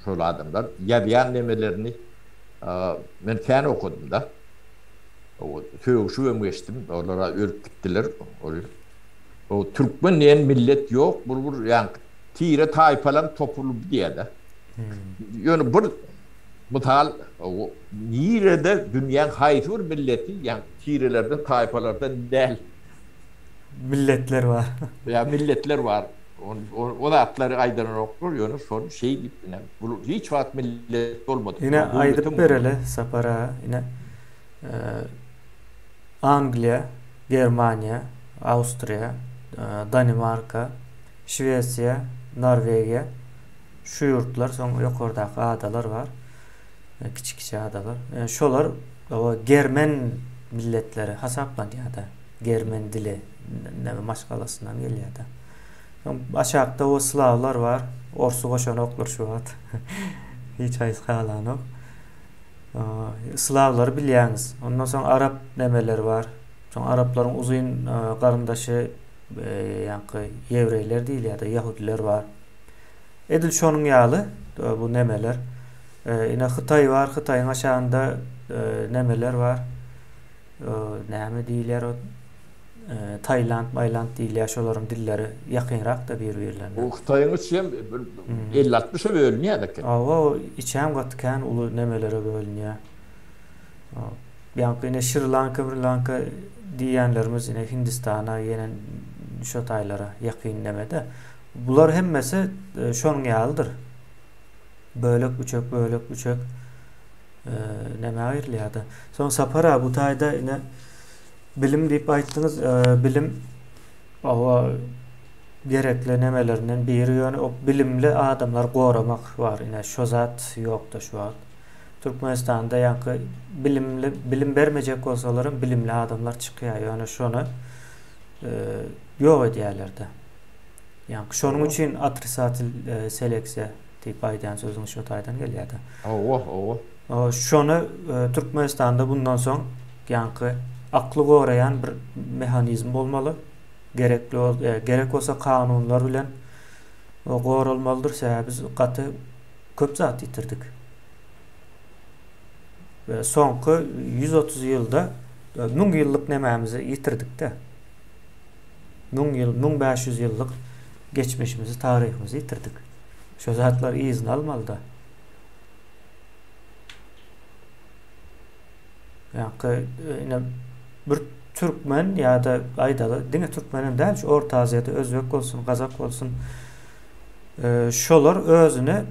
şol adamlar ýazýan nemelerini men kän okadym-da. Sögüşibem geçdim. Olar-a ölüp gitdiler. Ol türkmen diýen millet ýok. Bu bir ýaňky tire taýpalaryň topulyby diýýär-de. Ýöne bir mysal nirede dünýäň haýsy bir milleti ýaňky tirelerden, taýpalardan däl. Milletler bar. Ýa milletler bar. O zatlary aýdanoklar, ýöne şony şeý diýip, ine, bu hiç wagt millet bolmady. Ine aýdyp bereli Sapar aga, ine Angliýa, Germaniýa, Awstriýa, Danimarka, Şwesiýa, Norwegiýa şu ýurtlar, soň ýokardaky adalar bar. Kiçi-kiçi adalar. Şolar germen milletleri hasaplanýar-da. Germen dili näme maşgalasyndan gelýär-de. Soň aşakda o slawlar bar. Orsy goşanoklar şu wagt. Hiç haýsy halanok. Slawlary bilýäňiz. Ondan soň arap nemeleri bar. Soň araplaryň uzyn garyndaşy ýaňky ýewreýler diýilýär-de, ýahudylar bar. Edil şonuň ýaly bu nemeler. Ine Hytaý bar, Hytaýyň aşagynda nemeler bar. Näme diýilýär o Taýland, Maýland diýilýär, şolaryň dilleri ýakynrak-da bir-birlerine. Bu Hytaýyň içi hem bir 50-60-a bölünýär eken. Hawa, o içem gaty kän uly nemelere bölünýär. Ýaňky ine Şri-Lanka, Mri-Lanka diýýänlerimiz ine Hindistana, ýene şo taýlara ýakyn nemede. Bular hemmesi şonuň ýalydyr. Bölek-büçek, bölek-büçek neme aýrylýar-da. Soň Sapar aga bu taýda ine bilim diýip aýtdyňyz, bilim hawa gerekli nemelerinden biri ýöne o bilimli adamlary goramak bar ine şo zat ýokda şu wagt. Türkmenistanda ýaňky bilimli bilim bermejek bolsalaram bilimli adamlar çykýar ýöne şony ýok edýärlerde. Ýaňky şonuň üçin otrisatel seleksiýa diýip aýdýan sözüňiz şo taýdan gelýär-de. Hawa, hawa. Şony Türkmenistanda bundan soň ýaňky akly goraýan bir mehanizm bolmaly. Gerekli gerek bolsa kanunlar bilen goralmalydyr. Sebäbi biz gaty köp zat ýitirdik. We soňky 130 ýylda 1000 ýyllyk nemämizi ýitirdik-de. 1000 ýyl, 1500 ýyllyk geçmişimizi, taryhymyzy ýitirdik. Şo zatlary yzyna almaly-da. Ýa-da ine bir türkmen ýa-da aýdaly diňe türkmen hem däl, şu Orta Aziýada özbek bolsun, gazak bolsun, şolar özüni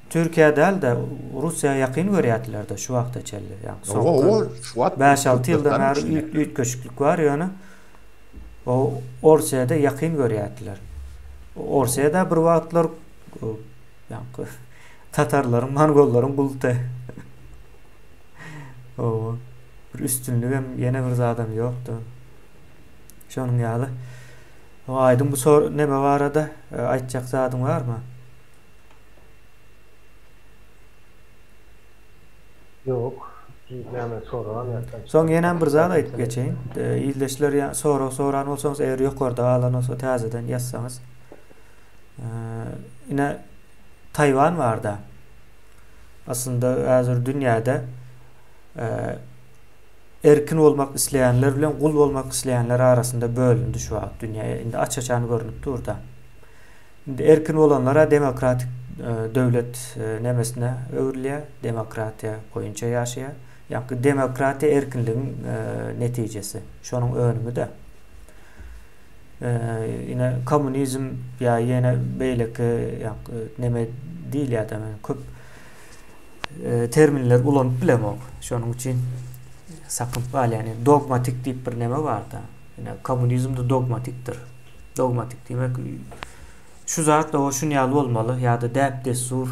Türkiýä däl-de Russiýa ýakyn görýärdiler-de şu wagta çenli. Ýa soňky 5-6 ýyldan bäri üýtgeşiklik bar ýöne o Orsýede ýakyn görýärdiler. Orsýede bir wagtlar ýaňky tatarlaryň, mongollaryň guldy. Owa. Bir üstünligem, ýene bir zadam ýokdy. Şonuň ýaly. O aýdyň bu sor neme barada e, aýtjak zadyň barmy? Ýok. Näme soragam ýatdan Soň ýenem bir zat aýdyp geçeýin. E, ildeşler ýa sorag soran bolsaňyz, eger ýokarda galan bolsa täzeden ýazsaňyz. E, ine Taýwan barda. Aslynda häzir dünýäde erkin bolmak isleýänler bilen gul bolmak isleýänler arasynda bölündi şu wagt dünýä. Indi aç-açan görnüp dur-da. Indi erkin bolanlara demokratik döwlet nemesine öwrülýär, demokratiýa boýunça ýaşaýar. Ýagny demokratiýa erkinligiň netijesi, şonuň önümi-de. Ine kommunizm ýa ýene beýleki neme diýilýär-de men köp terminler ulanyp bilemok. Şonuň üçin sakynyp galýan. Dogmatik diýip bir neme bar-da. Ine kommunizm-de dogmatikdir. Dogmatik diýmek şu zat o şun ýaly bolmaly ýa-da däp-dessur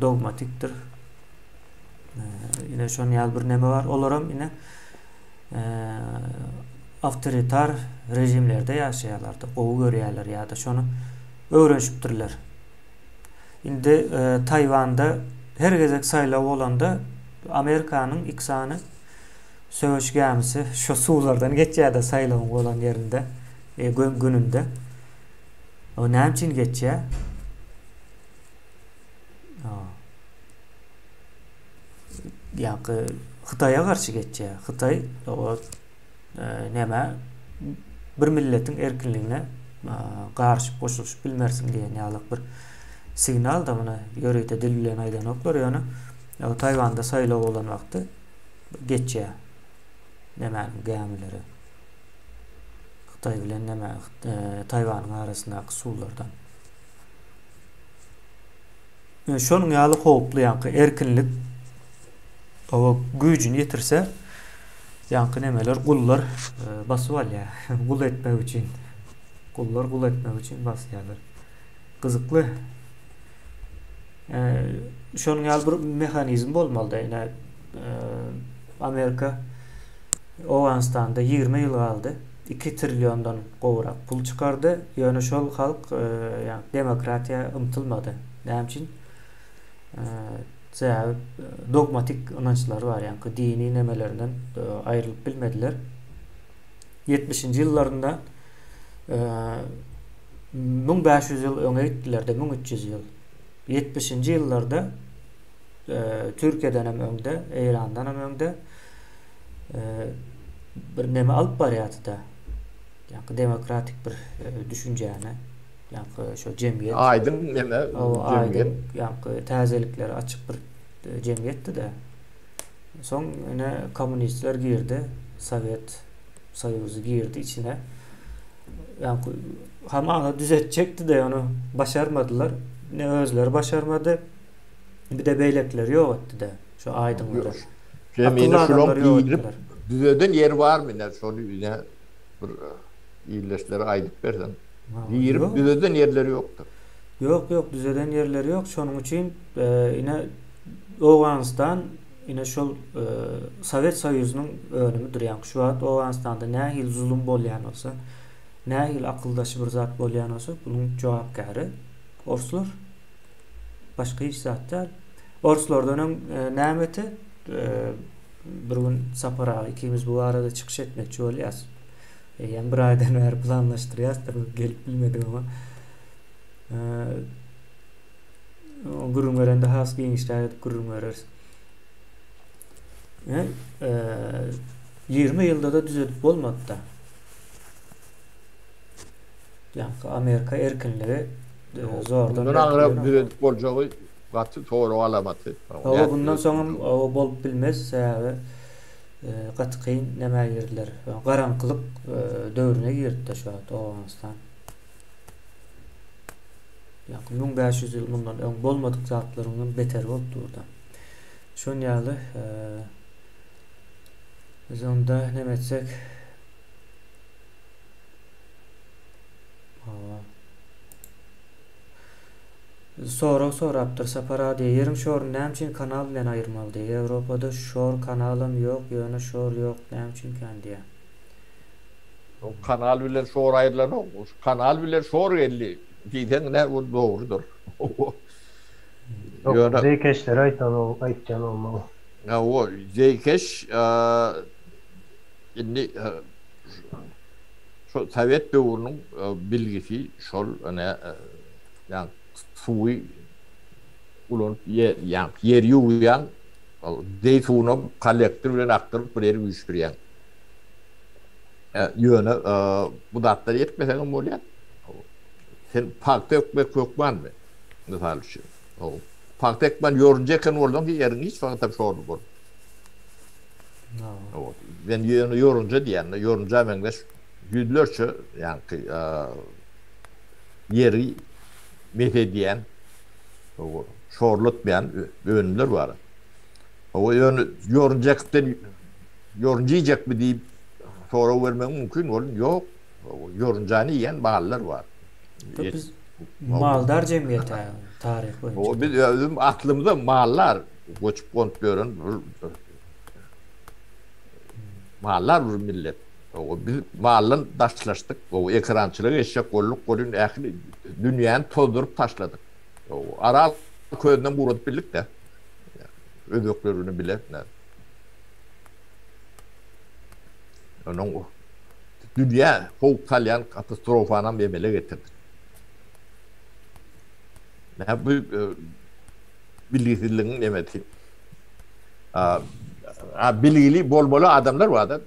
dogmatikdir. Ine şon ýaly bir neme bar. Olaram ine awtoritar režimlerde ýaşaýarlar-da, gowy görýärler ýa-da şony öwrenişipdirler. Indi Taýwanda her gezek saýlaw bolanda Amerikanyň iki sany söweş gämisi şo suwlardan geçýär-de saýlawyň bolan ýerinde, gününde. O näme üçin geçýär? Ýa-da Hytaýa garşy geçýär. Hytaý o näme bir milletiň erkinligine garyşyp goşulyşyp bilmersiň diýen ýaly bir signal da muny ýörite dil bilen aýdanoklar ýöne Taýwanda saýlaw bolan wagty geçýär nämäniň gämileri Hytaý bilen näme Taýwanyň arasyndaky suwlardan. Şonuň ýaly howply ýaňky erkinlik oba güýjüni ýitirse. Ýaňky nemeler gullar basyp alýar. Gul etmek üçin. Gullar gul etmek üçin basýarlar. Gyzykly. Şonuň ýaly bir mehanizm bolmalyda ine Amerika Owganystanda 20 ýyl galdy. 2 trilliondan gowrak pul çykardy. Ýöne şol halk ýa demokratiýa ymtylmady. Näme üçin? Sebäbi dogmatik ynançlary bar, ýaňky dini nemelerinden aýrylyp bilmediler. 70-nji ýyllarynda 1500 ýyl öňe gitdiler-de, 1300 ýyl. 70-nji ýyllarda Türkiýeden hem öňde, Eýrandan hem öňde bir neme alyp barýardy-da. Ýaňky demokratik bir düşünjäni. Ýaňky şo jemgyýet. Aýdyň neme jemgyýet. Ýaňky täzeliklere açyk bir jemgyýetdi-de. Soň ine kommunistler girdi, Sowet Soýuzy girdi içine. Ýaňky hamala düzetjekdi-de, ony başarmadylar. Ne özleri başarmady, bir-de beýlekileri ýok etdi-de, şo aýdyňlary. Akylly adamlary ýok etdiler. Düzeden ýeri barmy ine şony ine bir ildeşlere aýdyp berseň. Girip düzeden ýerleri ýokdur. Ýok, ýok, düzeden ýerleri ýok. Şonuň üçin ine Owganystan ine şol Sowet Soýuzynyň önümidir. Ýagny şu wagt Owganystanda nähili zulum bolýan bolsa, nähili akyldaşy bir zat bolýan bolsa, bunuň jogapkäri orslar. Başga hiç zat däl. Orslardan öň näme ete? Bir gün Sapar aga ikimiz bu barada çykyş etmekçi bolýas. Eýýäm bir aýdan bäri planlaşdyrýasdyr, gelip bilmedik oňa. Gürrüň berende has giňişräk edip gürrüň bereris. 20 ýylda-da düzedip bolmady-da. Ýaňky Amerika erkinligi zordan. Bundan aňra düzedip boljagy gaty sorag alamaty. Hawa, bundan soňam bolup bilmez, sebäbi Gaty kyn nämä girdiler. Garaňkylyk döwrüne girdi-de şu wagt Owganystan. Ýa 1500 ýyl mundan öň bolmadyk zatlaryň beteri bolup durdy. Şon ýaly biz onda näme etsek? Hawa. Sorag sorapdyr Sapar aga diýýär, ýeriň şoruny näme üçin kanal bilen aýyrmaly diýýär. Ýewropada şor kanalam ýok, ýöne şor ýok näme üçinkän diýýär. O kanal bilen şor aýrylanok. Kanal bilen şor geldi diýseň nä ol dogrudyr. Ýöne zeýkeşleri aýtan ol aýtýan bolmaly. Hawa, zeýkeş indi şo sowet döwrüniň bilgisi şol ine Ýa suwy ulanyp ýer, ýa ýer ýuwýaň, zeý suwunam kollektor bilen akdyryp bir ýere üýşdürýäň. Ýöne bu zatlary etmeseňem bolýar. Sen pagta ekmek hökmanmy? Mysal üçin. Pagta ekmän ýorunja eken bolsaň ýeriň hiç wagtam şorly bolmaz. Men ýöne ýorunja diýýän, ýorunja meňzeş ýüzlerçe ýaňky ýeri mes edýän, şorlatmaýan önümler bar. Hawa, ýöne ýorunja ekipden ýorunja iýjekmi diýip sorag bermegiň mümkin bolun, ýok. Ýorunjany iýen mallar bar. Biz maldar jemgyýet taryh boýunça. Biz özüm aslymyzda maldar, göçüp gonup ýören bir maldar bir millet. Biz maldan daşlaşdyk, ekerançylyga geçjek bolduk, welin ähli dünýäni tozduryp taşladyk. Aral kölünem guradyp bildik-dä. Özbekler bilen bile. Onuň dünýä howp salýan katastrofanam emele getirdik. Näme bu bilgisizligiň nemesi. A bilgili bolmaly adamlar bar-da.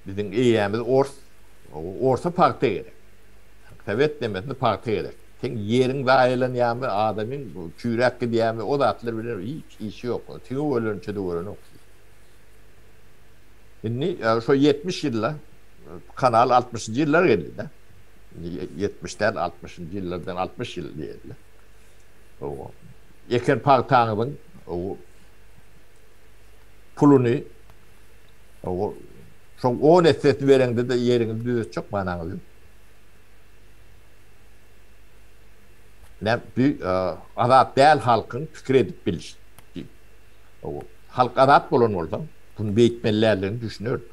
Biziň eýämiz ors. Orsa pagta gerek. Sowet nemesinde pagta gerek. Seň ýeriň zaýalanýarmy, adamyň çüýräp gidýärmi, o zatlar bilen hiç işi ýok. Siňek ölençe-de görenok. Indi şo 70 ýylda kanal 60-njy ýyllar geldi-de. 70 däl, 60-njy ýyllardan 60 ýyl diýeli. Eken pagtaňyzyň puluny. Şoň on essesini bereňde-de ýeriňizi düzetjek manaňyz ýok. Näme bu azat däl halkyň pikir edip bilişi. Halk azat bolan bolsa, bunu beýtmeli däldigini düşünerdi.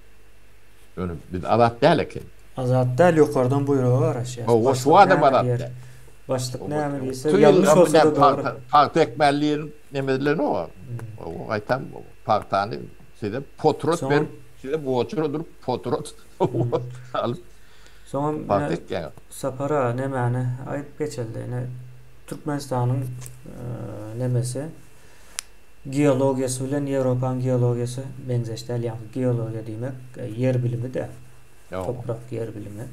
Ýöne biz azat däl eken. Azat däl ýokardan buýruga garaşýas. Hawa şu adam azat däl. Başlyk näme diýse ýalňyş bolsa-da dogry. Pagta ekmäli diýen neme edilenok. Gaýtam pagtany size potrat berip, size goçura durup potrat alyp Soňam pagta ekýäňiz. Sapar aga nemäni aýdyp geçeldi. Ine Türkmenistanyň nemesi geologiýasy bilen Ýewropanyň geologiýasy meňzeş däl. Ýagny geologiýa diýmek ýer bilimi-de. Toprak ýer bilimi.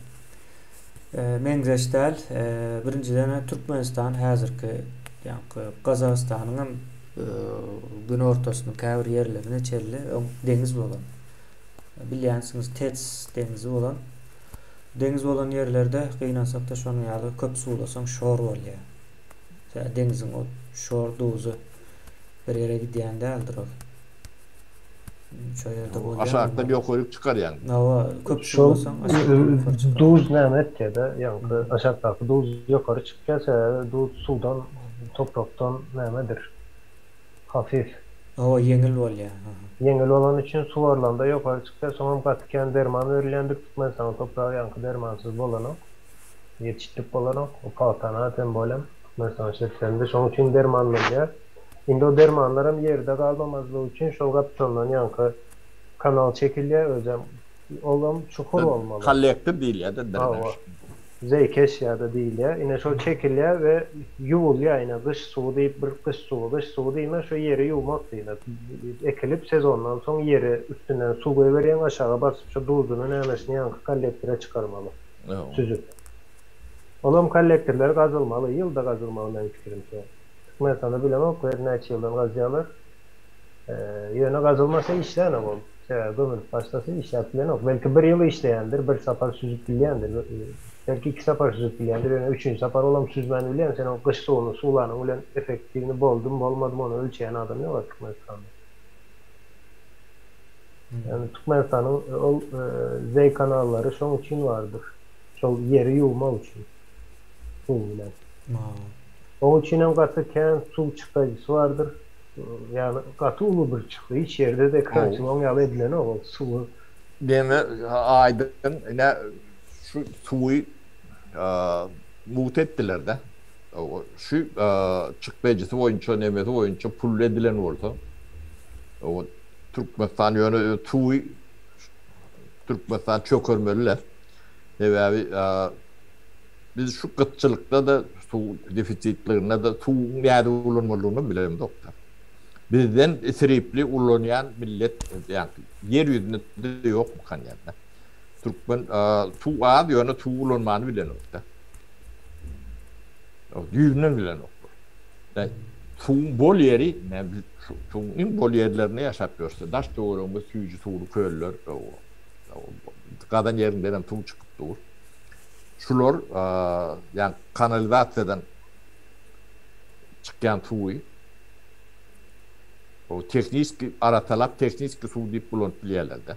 Meňzeş däl. Birinjiden Türkmenistan häzirki ýagny Gazagystanyň hem günortasynyň käbir ýerlerine çenli öň deňiz bolan. Bilýänsiňiz TETS deňizi bolan. Deňiz bolan ýerlerde gynansakda şonuň ýaly köp suwlasaň şor bolýar. Sebäbi deňiziň o şor duzy bir ýere gidýän däldir ol. Şo ýerde bolýar. Aşakdan ýokaryk çykarýaň. Hawa, köp suwlasaň aşakdan ýokary çykar. Duz näme etýär-de, ýaňky aşakdaky duz ýokary çykýar, sebäbi duz suwdan, toprakdan nämedir, hafif. Hawa, ýeňil bolýar. Ýeňil bolany üçin suwarlanda ýokary çykýar, soňam gaty kän derman berilýändir, Türkmenistanyň topragy ýaňky dermansyz bolanok, ýetişdirip bolanok, o pagtany tem bolem Türkmenistan şertlerinde, şonuň üçin dermanlanýar. Indi o dermanlaram ýerde galmamazlygy üçin şol gapdaldan ýaňky kanal çekilýär, özem olam çukur bolmaly. Kollektor diýilýär-de drenaž. Zeýkeş ýa-da diýilýär. Ine şol çekilýär we ýuwulýar ine gyş suwy diýip bir gyş suwy, gyş suwy diýmek şo ýeri ýuwmak diýmek. Ekilip sezondan soň ýeri üstünden suw goýberýäň aşaga basyp şo duzuny nämesini ýaňky kollektora çykarmaly süzüp. Olam kollektorlar gazylmaly, ýylda gazylmaly meniň pikirimçe. Türkmenistanda bilemok her näçe ýyldan gazýarlar. Ýöne gazylmasa işlänok ol. Sebäbi gömülip başlasa işläp bilenok. Belki bir ýyl işleýändir, bir sapar süzüp bilýändir. Belki iki sapar süzüp bilýändir, ýöne üçünji sapar olam süzmän bilýän. Sen o gyş suwuny suwlanyň bilen effektiwni boldumy, bolmadymy ony ölçeýän adam ýok Türkmenistanda. Ýagny Türkmenistanyň ol zeý kanallary şoň üçin bardyr. Şol ýeri ýuwmak üçin suw bilen. Oň üçinem gaty kän suw çykdajysy bardyr. Ýagny gaty uly bir çykdy. Hiç ýerde-de ekrançylyk oň ýaly edilenok ol suwy. Deme aýdyň ine şu suwy mugt etdiler-de. Şu çykdajysy boýunça nemesi boýunça pully edilen bolsa Türkmenistan ýöne suwy Türkmenistan çökermeliler. Sebäbi Biz şu gytçylykda-da, suw defisitliginde-de suwuň nädip ulanmalydygyny bilemzok-da. Bizden isripli ulanýan millet, ýagny ýer ýüzünde ýokmukan ýa-da. Türkmen suw az, ýöne suw ulanmany bilenok-da. Düýbünden bilenoklar. Suwuň bol ýeri, biz suwuň iň bol ýerlerinde ýaşap ýörüs. Daş-töweregimiz süýji suwly köller, gazan ýeriňden hem suw çykyp dur. Şular ýagny kanalizasiýadan çykýan suwy o tehniski arasalap tehniski suw diýip ulanyp bilýärler-de.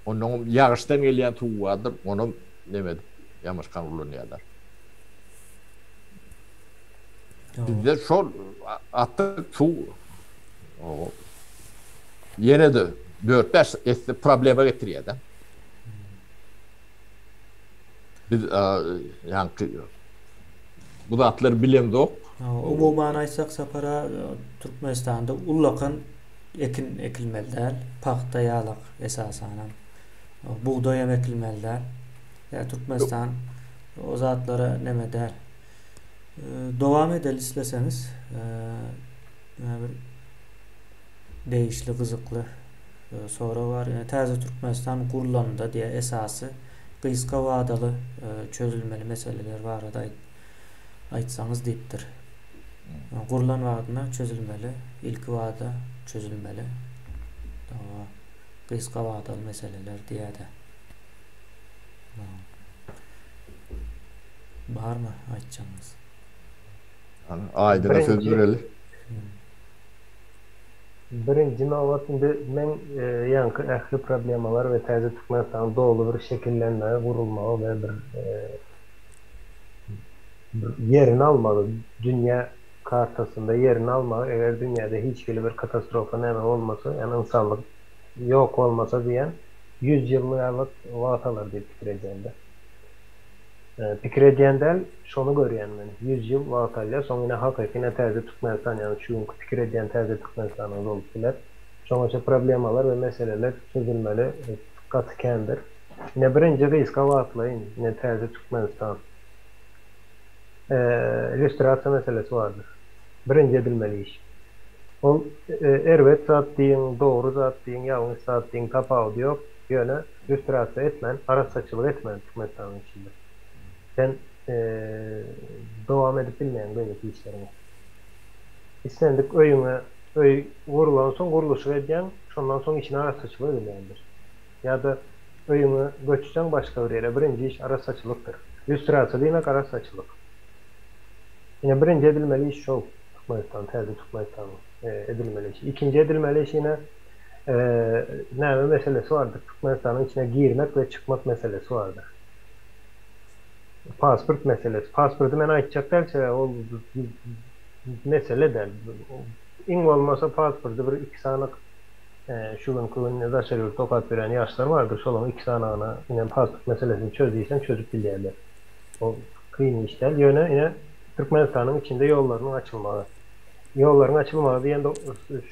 Onnoňam ýagyşdan gelýän suw bardyr, onam neme edip ýamaşgan ulanýarlar. Bizde şol atyk suw ýene-de dört-bäş esse problema getirýär-de. Biz ýaňky bu zatlary bilemzok. Umuman aýtsak Sapar aga Türkmenistanda ullakan ekin ekilmeli däl. Pagta ýalak esasanam. Bugdaý hem ekilmeli däl. Ýa Türkmenistan o zatlara neme däl. Dowam edeli isleseňiz. Bir degişli gyzykly sorag bar. Ýöne täze Türkmenistan gurlanda diýýär esasy gysga wadaly çözülmeli meseleler barada aýtsaňyz diýipdir. Gurlan wagtynda çözülmeli, ilki wada çözülmeli. Dawa gysga wadaly meseleler diýýär-de. Barmy aýtjagyňyz? Aýdyna söz bereli. Birinji nobat indi meň ýaňky ähli problemalar we täze Türkmenistanyň doly bir şekillenmegi, gurulmagy we bir bir ýerini almagy, dünýä kartasynda ýerini almagy, eger dünýäde hiç hili bir katastrofa näme bolmasa, ýagny ynsanlyk ýok bolmasa diýen 100 ýyl ýalyk wagt alar diýip pikir edýän-de. Pikir edýän däl, şony görýän men. 100 ýyl wagt alýar, soň ine hakyky ine täze Türkmenistan, ýagny şu günki pikir edýän täze Türkmenistanymyz bolup biler. Şoňaça problemalar we meseleler çözülmeli gaty kändir. Ine birinji gysga wagtlaýyn ine täze Türkmenistan. Lýustrasiýa meselesi bardyr. Birinji edilmeli iş. Ol erbet zat diýiň, dogry zat diýiň, ýalňyş zat diýiň tapawudy ýok. Ýöne lýustrasiýa etmän, arassaçylyk etmän Türkmenistanyň içinde sen dowam edip bilmeýäň beýleki işleriňe. Islendik öýüňe öý gurlansoň gurluşyk edýäň, şondan soň içine arassaçylyk edilýändir. Ýa-da öýüňe göçseň başga bir ýere birinji iş arassaçylykdyr. Lýustrasiýa diýmek arassaçylyk. Ine birinji edilmeli iş şol Türkmenistan, täze Türkmenistanyň edilmeli işi. Ikinji edilmeli iş ine näme meselesi bardyr, Türkmenistanyň içine girmek we çykmak meselesi bardyr. Pasport meselesi. Pasporty men aýtjak däl, sebäbi ol mesele däl. Iň bolmasa pasporty bir iki sany şu günki gün daşary ýurtda okap ýören ýaşlar bardyr, şolaryň iki sanagyna ine pasport meselesini çöz diýseň çözüp bilýärler. Ol kyn iş däl. Ýöne ine Türkmenistanyň içinde ýollarynyň açylmagy. Ýollaryň açylmagy diýende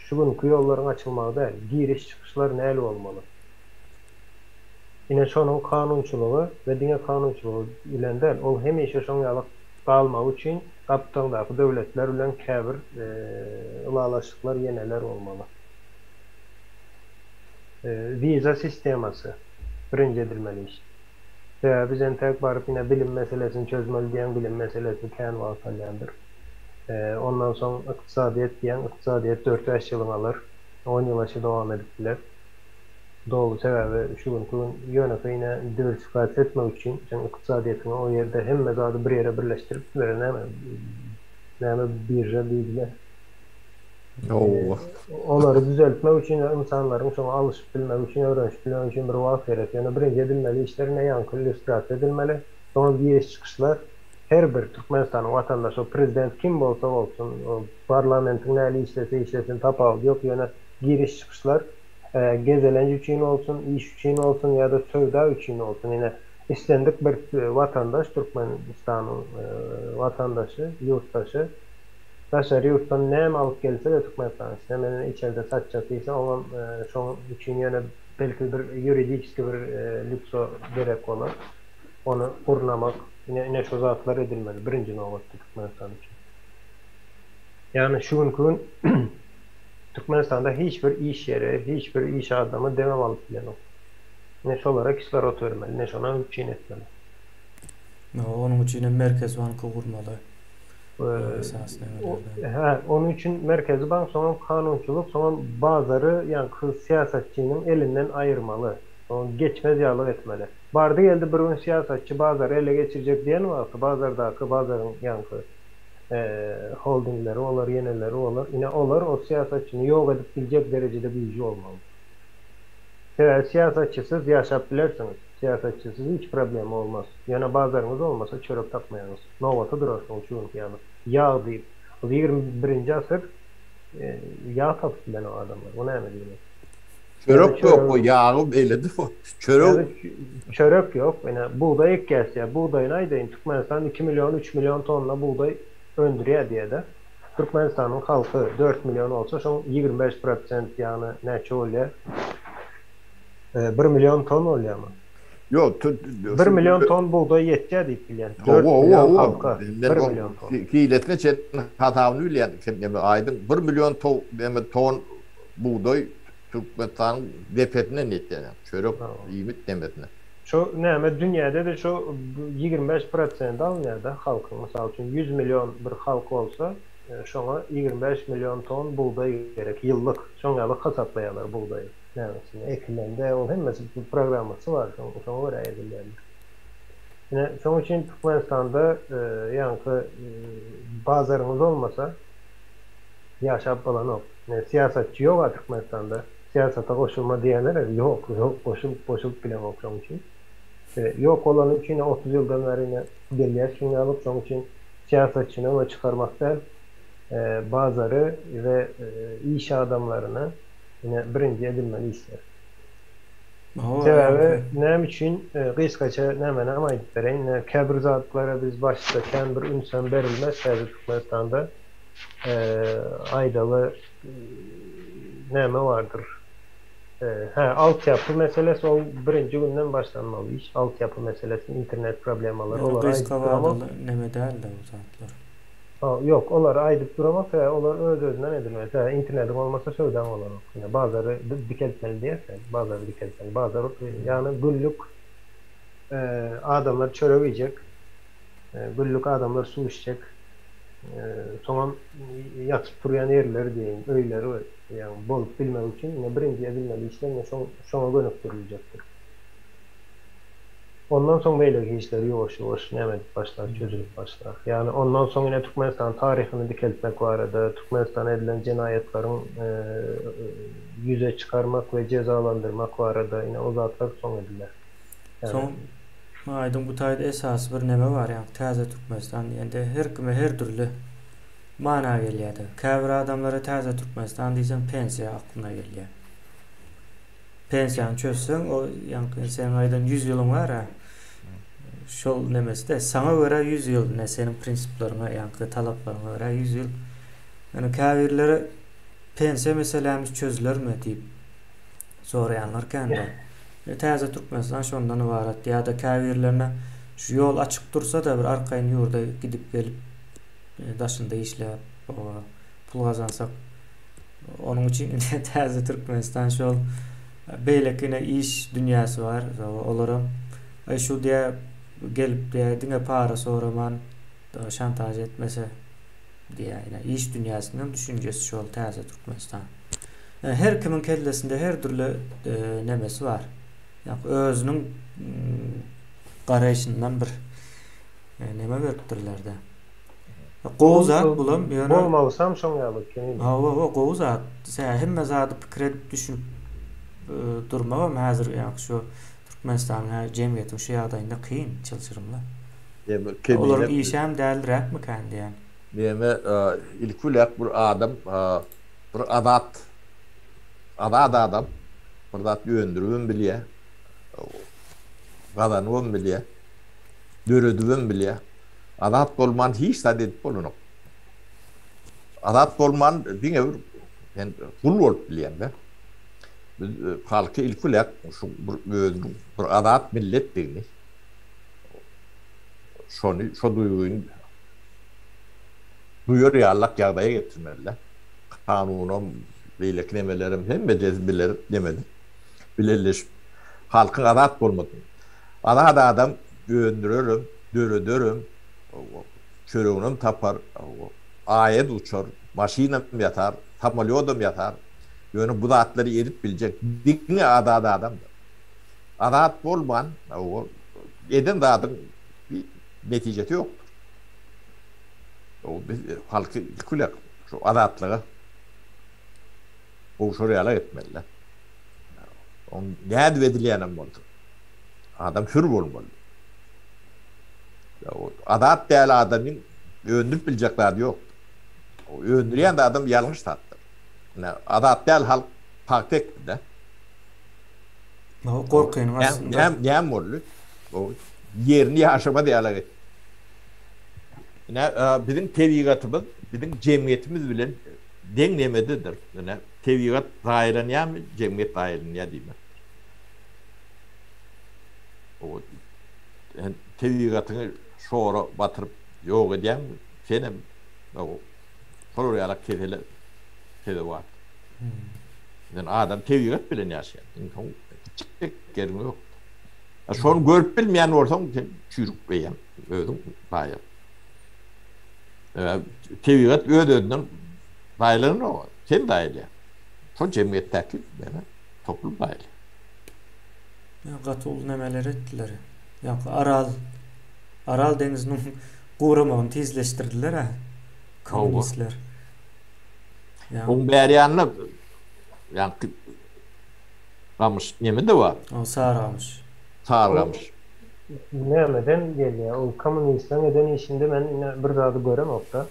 şu günki ýollaryň açylmagy däl, giriş-çykyşlar näli bolmaly? Ine şonuň kanunçylygy we diňe kanunçylygy bilen däl, ol hemişe şoň ýaly galmagy üçin gapdaňdaky döwletler bilen käbir ylalaşyklar ýeneler bolmaly. Wiza sistemasy birinji edilmeli iş. Sebäbi biz entäk baryp ine bilim meselesini çözmeli diýen bilim meselesi kän wagt alýandyr. Ondan soň ykdysadyýet diýen ykdysadyýet dört-bäş ýylyňy alar. On ýyla çe dowam edip biler. Doly sebäbi şu günki gün ýönekeý ine diwersifikasiýa etmek üçin sen ykdysadyýetiňi o ýerde hemme zady bir ýere birleşdirip bir näme näme birža diýdiler. Hawa. Olary düzeltmek üçin we ynsanlaryň şoňa alyşyp bilmegi üçin, öwrenişip bilmegi üçin bir wagt gerek. Ýöne birinji edilmeli işler ine ýaňky illýustrasiýa edilmeli. Soňam giriş-çykyşlar her bir Türkmenistanyň watandaşy, o prezident kim bolsa bolsun, o parlamentiň näli işlese işlesin tapawudy ýok, ýöne giriş-çykyşlar gezelenç üçin bolsun, iş üçin bolsun ýa-da söwda üçin bolsun ine islendik bir watandaş Türkmenistanyň watandaşy, ýurtdaşy daşary ýurtdan näme alyp gelse-de Türkmenistanyň içine men içerde satjak diýse oňam şoň üçin ýöne belki bir ýuridiçeskiý bir litso gerek bolar. Ony gurnamak ine ine şu zatlar edilmeli birinji nobatda Türkmenistan üçin. Ýagny şu günki gün Türkmenistanda hiç bir iş ýeri, hiç bir iş adamy demem alyp bilenok. Ine şolara kislorod bermeli, ine şona üpjün etmeli. Onuň üçin hem Merkezi banky gurmaly. Esasy nemelerden. Hä, onuň üçin Merkezi bank, soňam kanunçylyk, soňam bazary ýaňky syýasatçynyň elinden aýyrmaly. Oňa geçmez ýaly etmeli. Bardy-geldi bir gün syýasatçy bazary ele geçirjek diýen wagty bazardaky bazaryň ýaňky holdingleri bolar, ýeneleri bolar. Ine olar o syýasatçyny ýok edip biljek derejede güýji bolmaly. Sebäbi syýasatçysyz ýaşap bilersiňiz. Syýasatçysyz hiç problema bolmaz. Ýöne bazaryňyz bolmasa çörek tapmaýaňyz. Nobata durarsyňyz şu günki ýaly. Ýag diýip. Ol 21-nji asyr ýag tapyp bilenok adamlar. Bu näme diýmek? Çörek ýok, o ýagy beýledi. Çörek. Çörek ýok. Ine bugdaý ekýäs diýýär. Bugdaýyny aýdaýyn, Türkmenistan 2 million, 3 million tonna bugdaý öndürýär diýýär-de. Türkmenistanyň halky 4 million bolsa, şoň 25 prosent, ýagny näçe bolýar? 1 million ton bolýarmy? Ýok, 1 million ton bugdaý ýetýär diýip bilýän. 4 million halka 1 million ton. Hilesine çenli hasabyny bilýän kim ýa aýdyň 1 million ton bugdaý Türkmenistanyň depesinden ýetýär ýa çörek iýmit demesine. Şo näme dünýäde-de şo 25 prosenti alynýar-da halkyň. Mysal üçin 100 million bir halk bolsa, şoňa 25 million ton bugdaý gerek ýyllyk. Şoň ýaly hasaplaýarlar bugdaýy. Nämesini ekilende ol hemmesi programmasy bar şoňa görä edilýär. Ine şoň üçin Türkmenistanda ýaňky bazaryňyz bolmasa. Ýaşap bolanok. Ine syýasatçy ýog-a Türkmenistanda. Syýasata goşulma diýenler ýok, ýok goşulyp goşulyp bilemok şoň üçin. Ýok bolany üçin 30 ýyldan bäri ine gelýäs şuny alyp şoň üçin syýasatçyny öňe çykarmak däl, bazary we iş adamlaryny ine birinji edilmeli işler. Sebäbi näme üçin gysgaça nämänem aýdyp bereýin, ine käbir zatlara biz başda kän bir ünsem berilmez häzir Türkmenistanda. Aýdaly näme bardyr? Hä, altyapy meselesi ol birinji günden başlanmaly iş. Altyapy meselesi, internet problemalary olary aýdyp duramok. Gysga neme däldi o zatlar. Ýok, olary aýdyp duramok, sebäbi olar öz-özünden edilmeli. Sebäbi internetiň bolmasa söwdaň bolanok. Ine, bazary dikeltmeli diýýäs-ä, bazary dikeltmeli. Bazar, ýagny günlük adamlar çörek iýjek, günlük adamlar suw içjek. Soňam ýatyp turýan ýerleri diýeýin, öýleri ýagny bolup bilmegi üçin ine birinji edilmeli işler ine şoňa gönükdiriljekdir. Ondan soň beýleki işler ýuwaş-ýuwaş näme edip başlar, çözülip başlar. Ýagny ondan soň ine Türkmenistanyň taryhyny dikeltmek barada, Türkmenistana edilen jenaýatlaryň ýüze çykarmak we jezalandyrmak barada ine o zatlar soň ediler. Soň aýdyň bu taýda esasy bir neme bar, ýagny täze Türkmenistan diýende her kime her dürli mana gelýär-de. Käbir adamlara täze Türkmenistan diýseň pensiýa aklyna gelýär. Pensiýany çözseň, o ýaňky seň aýdan 100 ýylyň bar-a. Şol nemesi-de saňa görä 100 ýyl, ne seniň prinsipleriňe, ýaňky talaplaryňa görä 100 ýyl. Ýöne käbirleri pensiýa meselämiz çözülermi diýip soraýanlar kän-de. E, täze Türkmenistan şondan ybarat. Ýa-da käbirlerine şu ýol açyk dursa-da bir arkaýyn ýurda gidip gelip, e, daşynda işläp, pul gazansak Onuň üçin ine täze Türkmenistan şol beýleki ine iş dünýäsi bar. Olaram aý şu diýä gelip diýä diňe para soraman şantaž etmese diýä ine iş dünýäsiniň düşünjesi şol täze Türkmenistan. Her kimiň kellesinde her dürli e, nemesi bar. Ýa özüniň garaýşyndan bir e, neme beripdirler-de. Gowy zat bulam ýöne. Bolmalysam şoň ýaly kemine. Hawa hawa gowy zat. Sebäbi hemme zady pikir edip düşünip durmagam häzir ýaňky şu Türkmenistanyň hä jemgyýetiň şu ýagdaýynda kyn, çylşyrymly. Olaryň işem däldiräkmikän diýýän. Neme ilki bilen bir adam bir azat azat adam bir zat öndüribem bilýär, gazanybam bilýär, döredibem bilýär. Azat bolman hiç zat edip bolanok. Azat bolman diňe bir sen gul bolup bilýäň-de. Biz e, halky ilki bilen şu bir özüniň bir azat milletdigini şony şo duýgyny duýar ýalak ýagdaýa getirmeli. Kanunam, beýleki nemelerem hemmejesi biler demedi. Bileleşip halkyň azat bolmadyny. Azat adam öndürerem, dörederem, çöreginem tapar, aýa-da uçar, maşynam ýasar, samolýodam ýasar. Ýöne bu zatlary edip biljek diňe azat adamdyr. Azat bolman, eden zadyň bir netijesi ýokdur. Biz halky ilki bilen şu azatlyga gowşar ýaly etmeli. Oň nädip edilýänem bolsa. Adam hür bolmaly. Azat däl adamyň öndürip biljek zady ýok. Öndürýän zadam ýalňyş zatdyr. Ine, azat däl halk pagta ekdi-de. O gorkynyň astynda. Näme näme boldy? O ýerini ýaşamaz ýaly etdi. Ine, biziň tebigatymyz, biziň jemgyýetimiz bilen deň nemededir. Ine, tebigat zaýalanýarmy, jemgyýet zaýalanýar diýmekdir. O sen tebigatyňy şora batyryp ýok edýäňmi? Senem şolar ýaly kesele sezewar. Sen adam tebigat bilen ýaşaýar. Iň soň gitjek ýeriň ýok. Şony görüp bilmeýän bolsaň sen çüýrük beýän özüň zaýa. Tebigat öz-özünden zaýalanok. Sen zaýalaýaň. Şol jemgyýetdäki toplum zaýalaýar. Gaty uly nemeler etdiler. Ýaňky Aral Aral deňziniň guramagyny tizleşdirdiler-ä kommunistler. Oň bäri ýanynda ýaňky gamyş neme-de bar. O sary gamyş. Sary gamyş. Nämeden gelýär? Ol kommunistleriň eden işinde men ine bir zady göremok-da.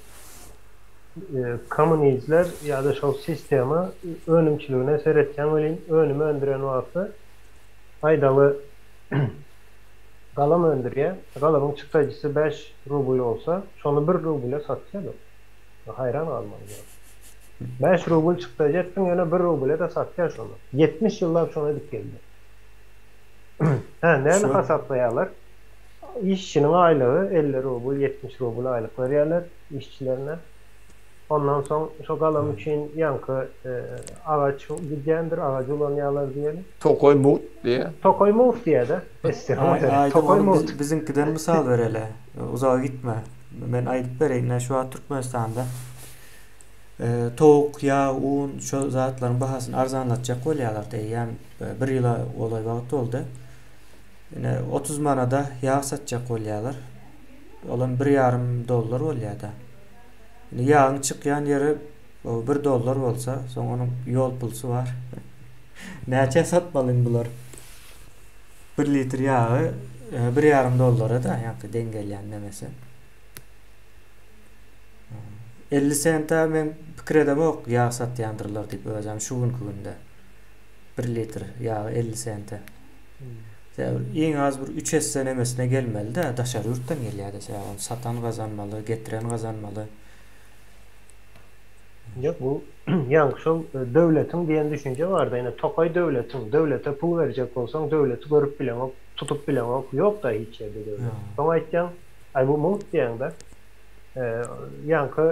Kommunistler ýa-da şol sistema önümçiligine seretseň welin önüm öndüren wagty aýdaly galam öndürýär. Galamyň çykdajysy bäş rubl bolsa, şony bir rubla satýar. Haýran galmaly zat. Bäş rubl çykdajy etdiň, ýöne bir rubla-da satýar şony. 70 ýyllap şony edip geldi. Hä, näme hasaplaýarlar? Işçiniň aýlygy 50 rubl, 70 rubl aýlyk berýärler işçilerine. Ondan soň şo galam üçin ýaňky agaç gidýändir, agajy ulanýarlar diýeli. Tokaý mugt diýýär. Tokaý mugt diýýär-de. Tokaý mugt. Biziňkiden mysal bereli. Uzaga gitme. Men aýdyp bereýin, ine şu wagt Türkmenistanda towuk, ýag, un şo zatlaryň bahasyny arzanlatjak bolýarlar eýýäm bir ýyla golaý wagt boldy. Ine 30 manada ýag satjak bolýarlar. Olam bir ýarym dollar bolýar-da. Indi ýagyň çykýan ýeri bir dollar bolsa, soň onuň ýol pulsy bar. Näçä satmaly indi bular? Bir litr ýagy bir ýarym dollara-da, ýaňky deň gelýän nemesi. 50 sente men pikir edemok ýag satýandyrlar diýip özem şu günki günde. Bir litr ýagy 50 sente. Sebäbi iň az bir üç esse nemesine gelmeli-de, daşary ýurtdan gelýär-de, sebäbi ony satan gazanmaly, getiren gazanmaly. Ýok, bu ýaňky şol döwletiň diýen düşünje barda, ine tokaý döwletiň, döwlete pul berjek bolsaň döwleti görüp bileňok, tutup bileňok, ýok-da hiç ýerde döwlet. Soň aýtýaň, aý bu mugt diýýäň-de. Ýaňky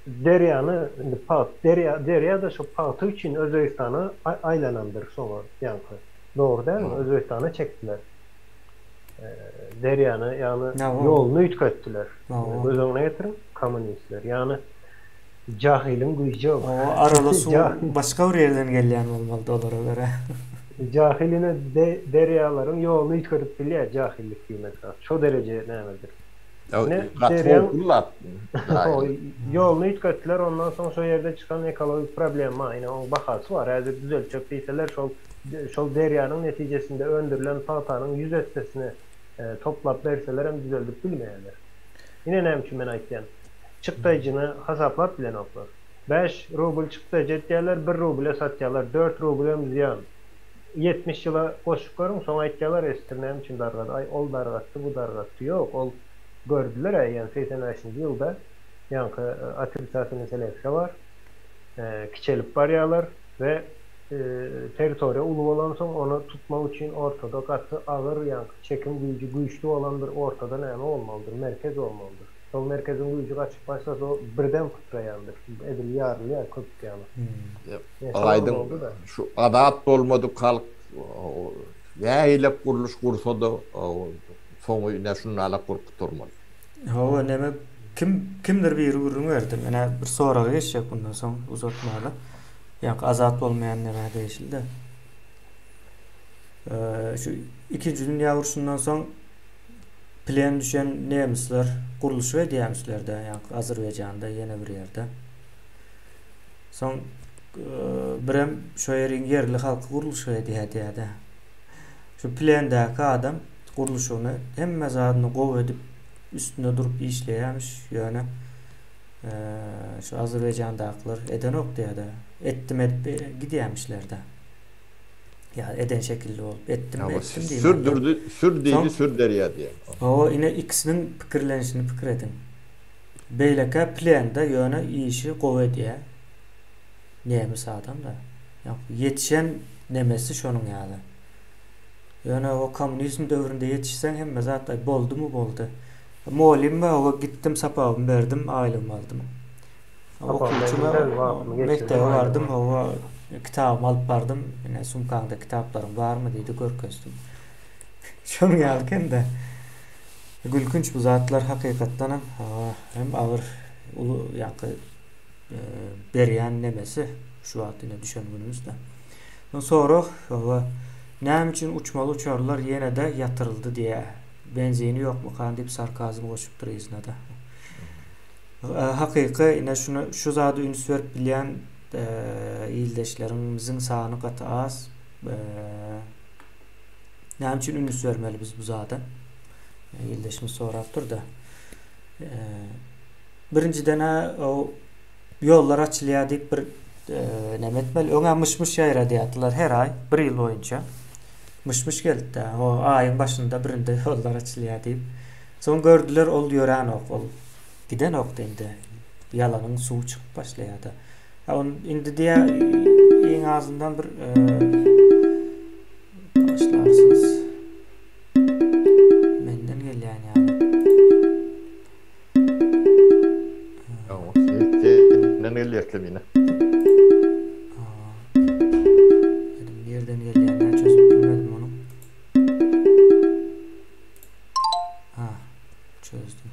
derýany indi pagt, derýa, derýa-da şo pagta üçin Özbegistana aýlanandyr soňa ýaňky. Dogry dälmi? Özbegistana çekdiler. Derýany, ýagny ýoluny üýtgetdiler. Göz öňüne getiriň, kommunistler. Ýagny jahylyň güýji ol. Araly suw başga bir ýerden gelýän bolmalydy olara görä. Jahyl ine derýalaryň ýoluny üýtgedip bilýär, jahyllyk diýmek zat. Şo dereje nämedir. Ne derýaň ýoluny üýtgetdiler, ondan soň şo ýerde çykan ekologik problema, ine oň bahasy bar. Häzir düzeltjek diýseler, şol şol derýanyň netijesinde öndürilen pagtanyň ýüz essesini toplap berselerem düzeldip bilmeýärler. Ine näme üçin men aýtýan. Çykdaýjyny hasaplap bilenoklar. Bäş rubl çykdaýjy etýärler, bir rubla satýarlar, dört rublem zyýan. 70 ýyla goşup görüň, soň aýtýarlar SSR näme üçin dargady, aý ol dargatdy, bu dargatdy. Ýok, ol gördüler eýýäm 85-nji ýylda ýaňky otrisatilnyý seleksiýa bar. Kiçelip barýarlar we territoriýa uly bolansoň ony tutmak üçin ortada gaty agyr ýaňky çekim güýji güýçli bolan bir ortada näme bolmalydyr, merkez bolmalydyr. Şol merkeziň güýji gaçyp başlasa o birden pytraýandyr, edil ýarylýar köpük ýaly. Aýdyň şu azat bolmadyk halk nähilek gurluş gursa-da soňy ine şundalak bolup gutarmaly. Hawa neme kim kimdir biri gürrüň berdi. Menä bir soraga geçjek bundan soň uzatmaly. Ýaňky azat bolmaýan nämä degişli-de. Şu ikinji dünýä urşundan soň plen düşen nemisler gurluşyk edýämişler-de, ýaňky Azerbaýjanda ýene bir ýerde. Soň birem şo ýeriň ýerli halky gurluşyk edýär diýýär-de. Şu plendäki adam gurluşygyny hemme zadyny gowy edip üstünde durup işleýärmiş, ýöne şu Azerbaýjandakylar edenok diýýär-de. Etdim edip gidýärmişler-de. Ýa eden şekilli bolup etdim etdim diýmän. Sürdürdi, sür diýdi, sür derýa diýen. Hawa, ine ikisiniň pikirlenişini pikir ediň. Beýlekä plende ýöne işi gowy edýär. Nemis adam-da. Ýetişen nemesi şonuň ýaly. Ýöne o kommunizm döwründe ýetişseň hemme zat aý boldumy boldy. Mugallym oba gitdim sapagymy berdim aýlygymy aldym. Okuwçymy mekdebe bardym oba kitabymy alyp bardym. Ine sumkaňda kitaplaryň barmy diýdi görkezdim. Şonuň ýaly ekende. Gülkünç bu zatlar hakykatdanam hem agyr uly ýaňky berýän nemesi şu wagt ine düşen günümizde. Sorag oba näme üçin uçmaly uçarlar ýene-de ýatyryldy diýä. Benzini ýokmukan diýip sarkazm goşupdyr yzyna-da. Hakyky ine şuny şu zady üns berip bilýän. Ildeşleriňimiziň sany gaty az. Näme üçin üns bermeli biz bu zada? Ildeşimiz sorapdyr-da. Birinjiden-ä o ýollar açylýar diýip bir näme etmeli. Öňä myş-myş ýaýradýardylar her aý, bir ýyl boýunça. Myş-myş geldi-dä. O aýyň başynda birinde ýollar açylýar diýip. Soň gördüler ol ýöränok, ol gidenokdy indi. Ýalanyň suwy çykyp başlaýar-da. A ony indi diýä iň azyndan bir başlarsyňyz. Menden gelýän ýaly. Senden gelýär kemine. Dedim nirden gelýän çözüp bilmedim onu. Ha, çözdüm.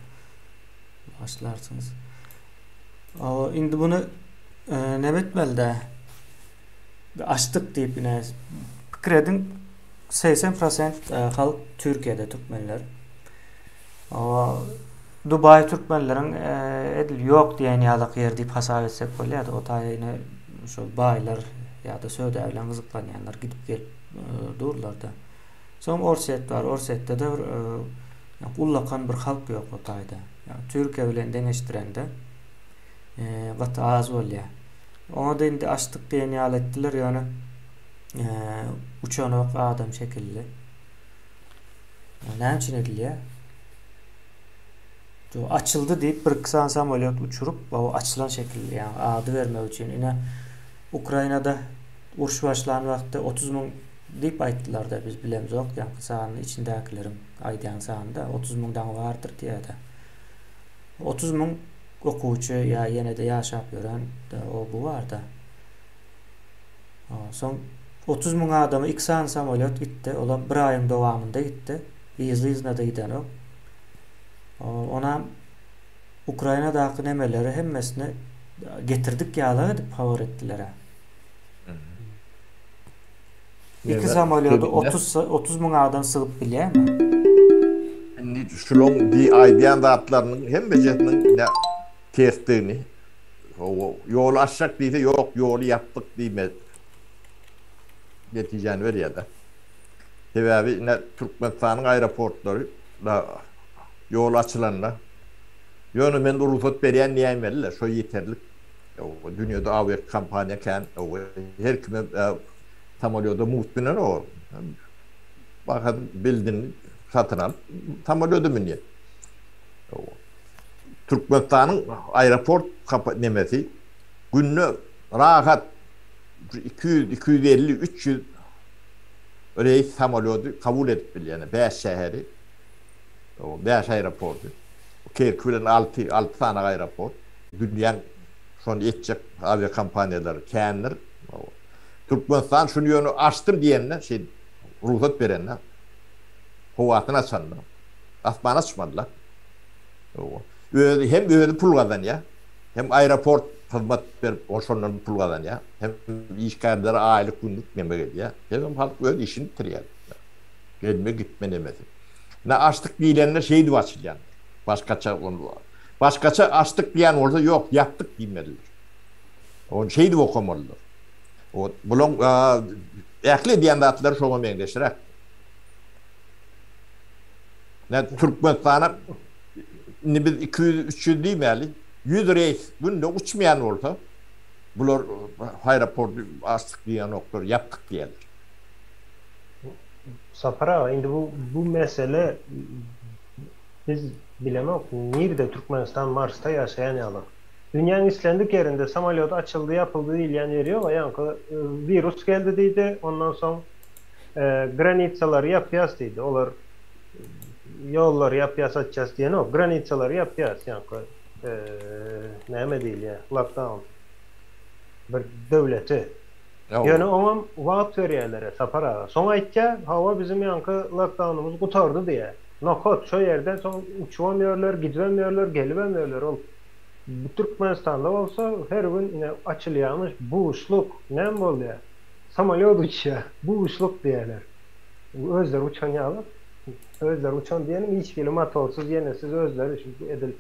Başlarsyňyz. Indi bunu e, näme etmeli-de? Açdyk diýip ine pikir ediň 80% e, halk Türkiýede türkmenler. Dubaý türkmenleriň e, edil ýok diýen ýalak ýer diýip hasap etsek bolýar. O taýa ine şol baýlar ýa-da söwda bilen gyzyklanýanlar gidip gelip e, durlar-da. Soň Orsýet bar. Orsýetde-de bir ullakan bir halk ýok o taýda. Ýagny Türkiýe bilen deňeşdirende gaty az bolýar. Oňa-da indi açdyk diýen ýaly etdiler, ýöne uçanok adam şekilli. Näme üçin edilýär? Açyldy diýip bir iki sany samolýot uçuryp, o açylan şekilli, ýagny ady bermek üçin. Ine Ukrainada uruş başlan wagtda 30 müň diýip aýtdylar-da, biz bilemzok, ýaňky sanyny içindäkileriň aýdýan sany-da 30 müň daňy bardyr diýýär-de. 30 müň okuwçy ýa ýene-de ýaşap ýören o bu bar-da. Soň 30 müň adamy iki sany samolýot gitdi, olam bir aýyň dowamynda gitdi. Yzly-yzyna-da gidenok. Onam Ukrainadaky nemeleri hemmesini getirdik ýaly edip habar etdiler-ä. Iki samolýoda 30 30 müň adam sygyp bilýärmi? Indi şulaň diý aýdýan zatlarynyň hemmejesiniň ne tersdigini ýoly açjak diýse ýok ýoly ýapdyk diýme netijäni berýärde. Sebäbi ine Türkmenistanyň aeroportlary da ýol açylanda ýöne men rugsat berýän diýäýmeli-le şo ýeterlik. Dünýede awiakompaniýa kän. Her kime samolýoda mugt binenok. Baha bildini satyn alyp samolýoda münýär. Türkmenistanyň aeroport nemesi günde rahat 200, 250, 300 reýs samolýody kabul edip bilýär. 5 şäheri, 5 aeroporty. Kerki bilen 6, 6 sany aeroport. Dünýäň şony etjek awiakompaniýalary kändir. Türkmenistan şuny ýöne açdym diýende, şeýdip rugsat berende, howasyny açanda, asmany açmadylar. Özi hem özi pul gazanýar, hem aeroport hyzmat berip şondan pul gazanýar, hem işgärlere aýlyk günlük neme gelýär, hemem halk öz işini bitirýär. Gelme gitme nemesi. Ine açdyk diýlende şeýdip açylýandyr. Başgaça Başgaça açdyk diýen bolsa ýok ýapdyk diýmelidir. Ony şeýdip okamalydyr. O bulaň ähli edýän zatlary şoňa meňzeşräk. Nä Türkmenistana indi biz 200 300 diýmäli 100 reýs günde uçmaýan bolsa bular aeroporty açdyk diýenoklar ýapdyk diýerler. Sapar aga indi bu bu mesele Biz bilemok nirde Türkmenistan Marsda ýaşaýan ýaly. Dünýäň islendik ýerinde samolýot açyldy ýapyldy diýilýän ýeri ýok ýaňky wirus geldi diýdi ondan soň granitsalary ýapýas diýdi olar ýollary ýapýas açýas diýenok granitsalary ýapýas ýaňky näme diýilýär lockdown bir döwleti ýöne oňam wagt berýärler Sapar aga soň aýtýar hawa bizim ýaňky lockdownymyz gutardy diýýär. Nokat, şo ýerden soň uçubam ýörler, gidibem ýörler, gelibem ýörler. Ol bu Türkmenistanda bolsa her gün ine açylýamyş, buşluk, näme bolýar? Samolýot uçýar, buşluk diýýärler. Özleri uçan ýaly. Özleri uçan diýenim hiç hili motorsyz, ýenesiz özleri şu edil.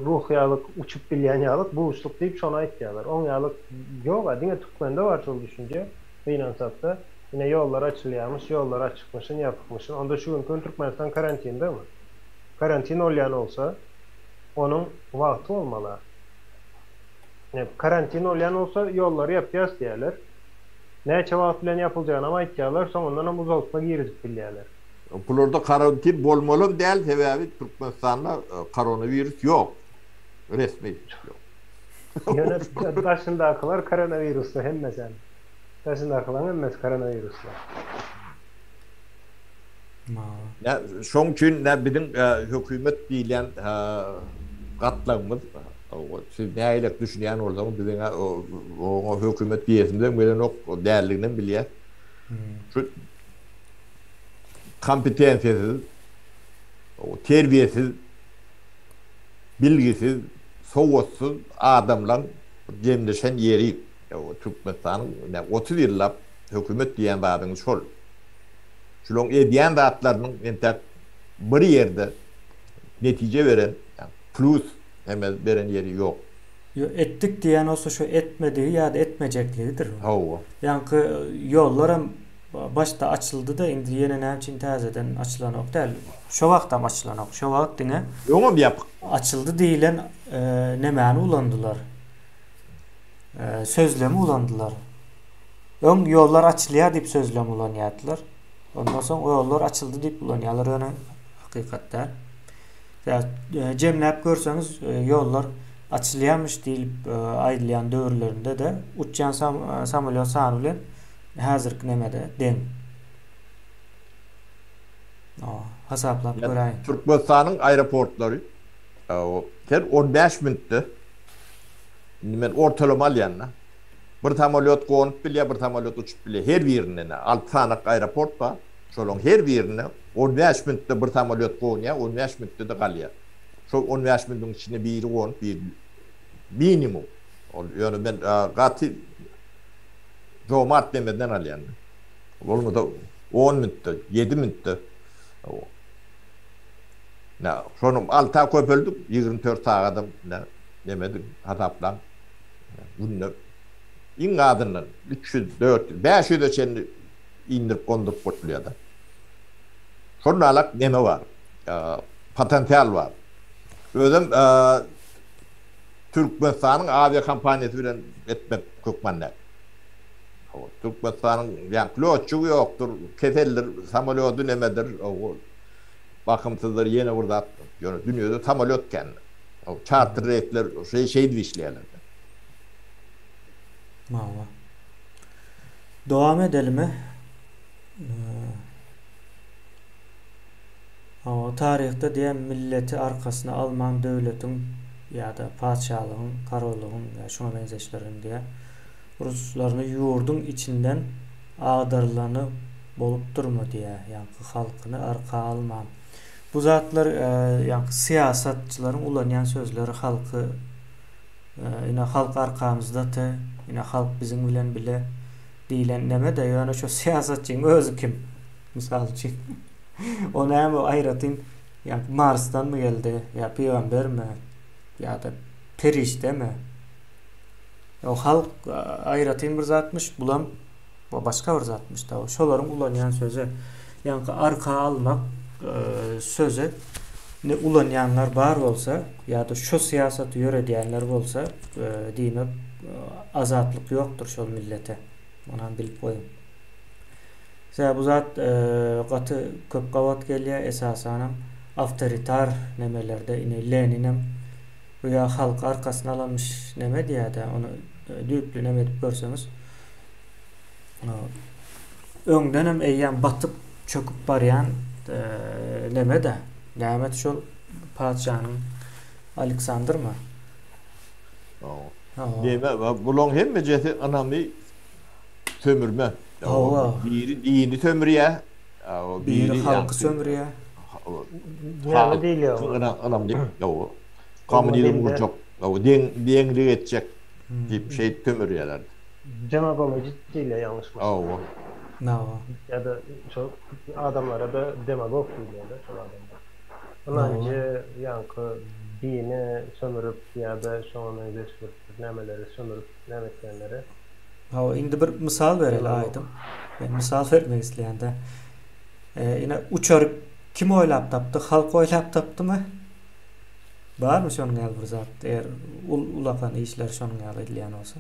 Ruh ýalyk uçup bilýän ýalyk buşluk diýip şony aýtýarlar. Oň ýalyk ýog-a diňe türkmende bar şol düşünje. Gynansakda. Ine ýollar açylýarmyş, ýollar açykmyşyn, ýapykmyşyn. Onda şu günki gün Türkmenistan karantindemi? Karantin bolýan bolsa, onuň wagty bolmaly-a. Ine karantin bolýan bolsa ýollary ýapýas diýýärler. Näçe wagt bilen ýapyljagynam aýtýarlar, soňundanam uzaltma girizip bilýärler. Bularda karantin bolmalam däl sebäbi Türkmenistanda koronawirus ýok. Resmi ýok. Ýöne daşyndakylar koronawirusly hemmesem. Daşyndakylaryň hemmesi koronawirusly. Nä şoň üçin nä biziň hökümet diýilýän gatlagymyz siz nähilek düşünýän bolsaňyz biziň oňa hökümet diýesimizem gelenok däldiginem bilýäs. Şu kompetensiýasyz, terbiýesiz, bilgisiz, sowatsyz adamlaň jemleşen ýeri Türkmenistanyň 30 ýyllap hökümet diýen zadyňyz şol. Şulaň edýän zatlarynyň entäk bir ýerde netije beren, plus hem beren ýeri ýok. Ýo, etdik diýýän bolsa şo etmedigi ýa-da etmejekligidir. Hawa. Ýaňky ýollaram başda açyldy-da, indi ýene näme üçin täzeden açylanok däl. Şo wagtam açylanok. Şo wagt diňe Öňem ýapyk. Açyldy diýlen nemäni ulandylar. Sözlemi ulandylar. Öň ýollar açylýar diýip sözlem ulanýardylar. Ondan soň ýollar açyldy diýip ulanýarlar, ýöne hakykat däl. Jemläp görseňiz, ýollar açylýarmyş diýlip aýdylýan döwürlerinde-de uçýan samolýot sany bilen häzirki nemede deň. Hasaplap göräýiň. Türkmenistanyň aeroportlary her 15 minutda, indi men ortalama alýan-da, Bir samolýot gonup bilýär, bir samolýot uçup bilýär. Her birinde-de alty sany aeroport bar. Şolaryň her birinde on bäş minutda bir samolýot gonýar, on bäş minutda-da galýar. Şol on bäş minutyň içinde biri gonup, biri minimum. Ol ýöne men gaty jomart demeden alýan. Bolmasa on minutda, ýedi minutda. Nä, şony alta köpeldik, 24 sagadam nemedik hasaplaň. Günde iň azyndan 300, 400, 500-e çenli indirip gonduryp bolýar-da. Şonda alak neme bar? Potensial bar. Özem Türkmenistanyň awiakompaniýasy bilen etmek hökman däl. Türkmenistanyň ýa lýotçygy ýokdur, keseldir, samolýody nemedir, bakymsyzdyr, ýene bir zat. Ýöne dünýede samolýot kän. Çarter reýsler şeýdip işleýärler. Hawa. Dowam edelimi? Hawa, taryhda diýen milleti arkasyna alman döwletiň ýa-da patyşalygyň, korollygyň ýa şuňa meňzeşleriň diýä ruslaryny ýurduň içinden agdarylany bolupdyrmy diýä, ýaňky halkyny arka alman. Bu zatlar ýaňky syýasatçylaryň ulanýan sözleri halky ine halk arkamyzdaty, ine halk biziň bilen bile diýlen neme-de, ýöne şo syýasatçyň özi kim? Mysal üçin. O näme aýratyn ýaňky Marsdanmy geldi ýa pygambermi ýa-da perişdemi? O halk aýratyn bir zatmyş, bulam Bu başga bir zatmyş da. Şolaryň ulanýan sözi. Ýaňky arka almak sözi ne ulanýanlar bar bolsa ýa-da şu syýasaty ýöredýänler bolsa, diýmek azatlyk ýokdur şol millete. Onam bilip goýuň. Sebäbi bu zat gaty köp gabat gelýär, esasanam awtoritar nemelerde ine Leninem göýä halky arkasyna alanmyş neme diýýär-de, ony düýpli neme edip görseňiz. Öňdenem eýýäm batyp, çöküp barýan neme-de, näme şol patyşanyň Aleksandrmy? Neme, bulaň hemmejesi ynamy sömürme. Hawa. Biri dini sömürýär, biri halky sömürýär. Näme diýilýär? Ynamly, kommunizm gurjak, deňlik etjek diýip şeýdip sömürýärler. Demagology diýilýär ýalňyşmasam. Hawa. Hawa. Ýa-da şol adamlara-da demagog diýilýär-de şol adamlara. Ynanjy ýaňky dini sömürip ýa-da şoňa meňzeş bir nämeleri sömürip näme etýänleri. Hawa, indi bir mysal bereli Aýdyň. Men mysal bermek isleýän-de. Ine uçary kim oýlap tapdy? Halk oýlap tapdymy? Barmy şonuň ýaly bir zat? Eger ulakan işler şonuň ýaly edilýän bolsa.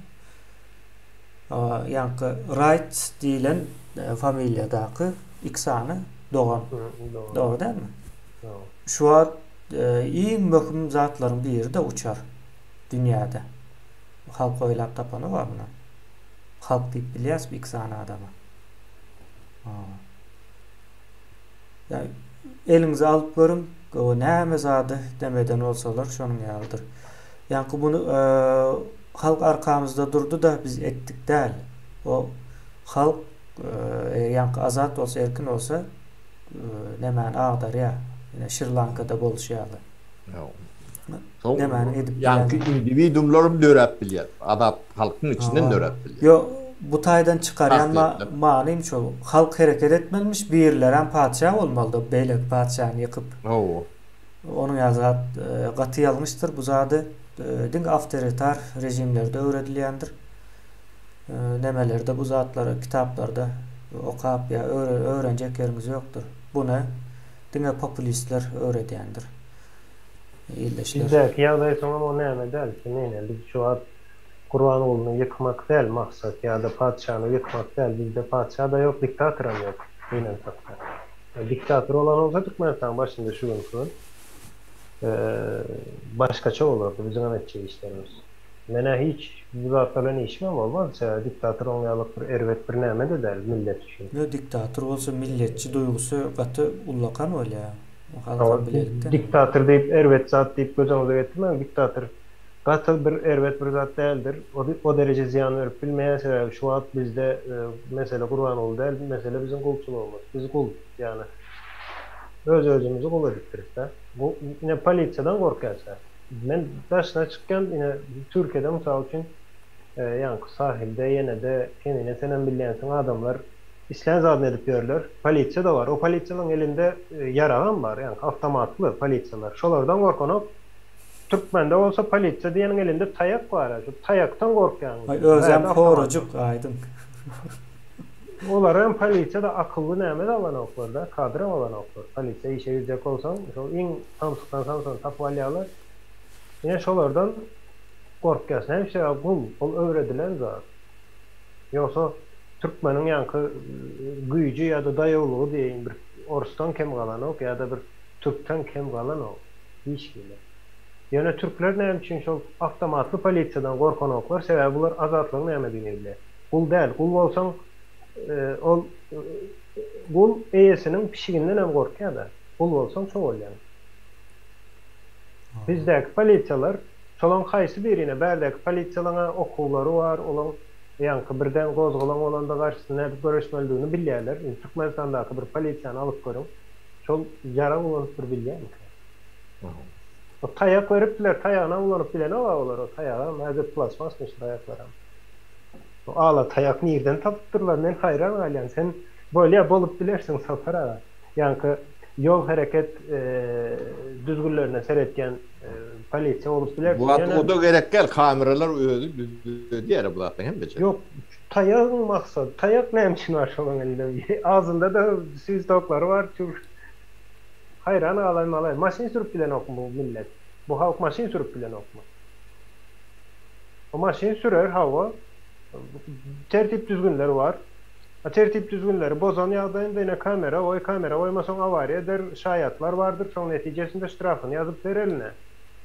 Ýaňky Wright diýlen familiýadaky iki sany dogan. Dogry dälmi? Şu wagt iň möhüm zatlaryň biri-de uçar dünýäde. Halk oýlap tapany bar muny. Halk diýip bilýäs bu iki sany adama. Ýa eliňize alyp görüň, o näme zady demeden bolsalar şonuň ýalydyr. Ýaňky muny halk arkamyzda durdy-da biz etdik däl. O halk ýaňky azat bolsa, erkin bolsa nämäni agdarýar. Ine Şri-Lankada bolşy ýaly. Nämäni edip Ýaňky indiwiidumlaram döräp bilýär. Azat halkyň içinden döräp bilýär. Ýok, bu taýdan çykarýan manym şol. Halk hereket etmelimiş, birilerem patyşa bolmalydy, beýleki patyşany ýykyp. Hawa. Onuň ýaly zat gaty ýalňyşdyr. Bu zady diňe awtoritar režimlerde öwredilýändir. Nemelerde bu zatlary kitaplarda okap ýa öwrenjek ýeriňiz ýokdur. Buny diňe populistler öwredýändir. Ildeşler. Bizdäki ýagdaý soňam o näme däl ki ine biz şu wagt Gurbangulyny ýykmak däl maksat ýa-da patyşany ýykmak däl bizde patyşa-da ýok diktatoram ýok gynansakda. Diktator bolan bolsa Türkmenistanyň başynda şu günki gün başgaça bolardy biziňem etjek işlerimiz. Menä hiç bu zatlar bilen işimem bolmaz sebäbi diktator oň ýalyk bir erbet bir näme-de däl millet üçin. Ýok diktator bolsa milletçi duýgusy gaty ullakan bolýar. Halkam bilelikde. Diktator diýip erbet zat diýip göz öňüňize getirmäň diktator gaty bir erbet bir zat däldir o dereje zyýan berip bilmeýär sebäbi şu wagt bizde mesele Gurbanguly däl mesele biziň gulçulygymyz biz gul ýagny öz özümizi gul edipdirisda ine polisiýadan gorkýas men daşyna çykýan ine Türkiýede mysal üçin ýaňky sahilde ýenede kemine senem bilýänsiň adamlar Islän zadyny edip ýörler. Polisiýa-da bar. O polisiýalaryň elinde ýaragam bar, ýaňky awtomatly polisiýalar. Şolardan gorkanok. Türkmende bolsa polisiýa diýeniň elinde taýak bar-a. Şu taýakdan gorkýaň. Aý özem horajyk aýdyň. Olaram polisiýa-da akylly näme-de alanoklar-da, kadram alanoklar. Polisiýa işe girjek bolsaň, şol iň samsykdan samsygyny tapyp alýarlar. Ine şolardan gorkýas. Näme sebäbi gul, ol öwredilen zat. Ýogsa türkmeniň ýaňky güýji ýa-da daýawlygy diýeýin bir orsdan kem galanok ýa-da bir türkden kem galanok hiç hili. Ýöne türkler näme üçin şol awtomatly polisiýadan gorkanoklar sebäbi bular azatlygyň nämedigini bilýär. Gul däl, gul bolsaň ol gul eýesiniň pişigindenem gorkýada. Gul bolsaň şo bolýaň. Bizdäki polisiýalar Şolaň haýsy birine, bärdäki polisiýalaňa okuwlary bar, olaň ýaňky birden gozgalaň bolanda garşysyna nädip göreşmelidigini bilýärler. Indi Türkmenistandaky bir polisiýany alyp görüň, şol ýarag ulanyp bir bilýärmikä? O taýak beripdiler, taýagynam ulanyp bilenok-a olar, o taýagam häzir plastmasmyş taýaklaram. O ala taýak nirden tapypdyrlar, men haýran galýan. Sen bolýa bolup bilersiň Sapar aga. Ýaňky ýol hereket düzgünlerine seretýän polisiýa bolup bilersiň. Bu wagt o-da gerek däl, kameralar özi düzedýär bu zatlaryň hemmesini. Ýok, taýagyň maksady, taýak näme üçin bar şolaň elinde? Agzynda-da swiztoklary bar, çüw. Haýran galaýmaly, maşyn sürüp bilenokmy bu millet? Bu halk maşyn sürüp bilenokmy? O maşyn sürer, hawa, tertip-düzgünler bar. A tertip-düzgünleri bozan ýagdaýynda ine kamera goý, kamera goýmasaň awariýa eder, şaýatlar bardyr, şoň netijesinde ştrafyny ýazyp ber eline.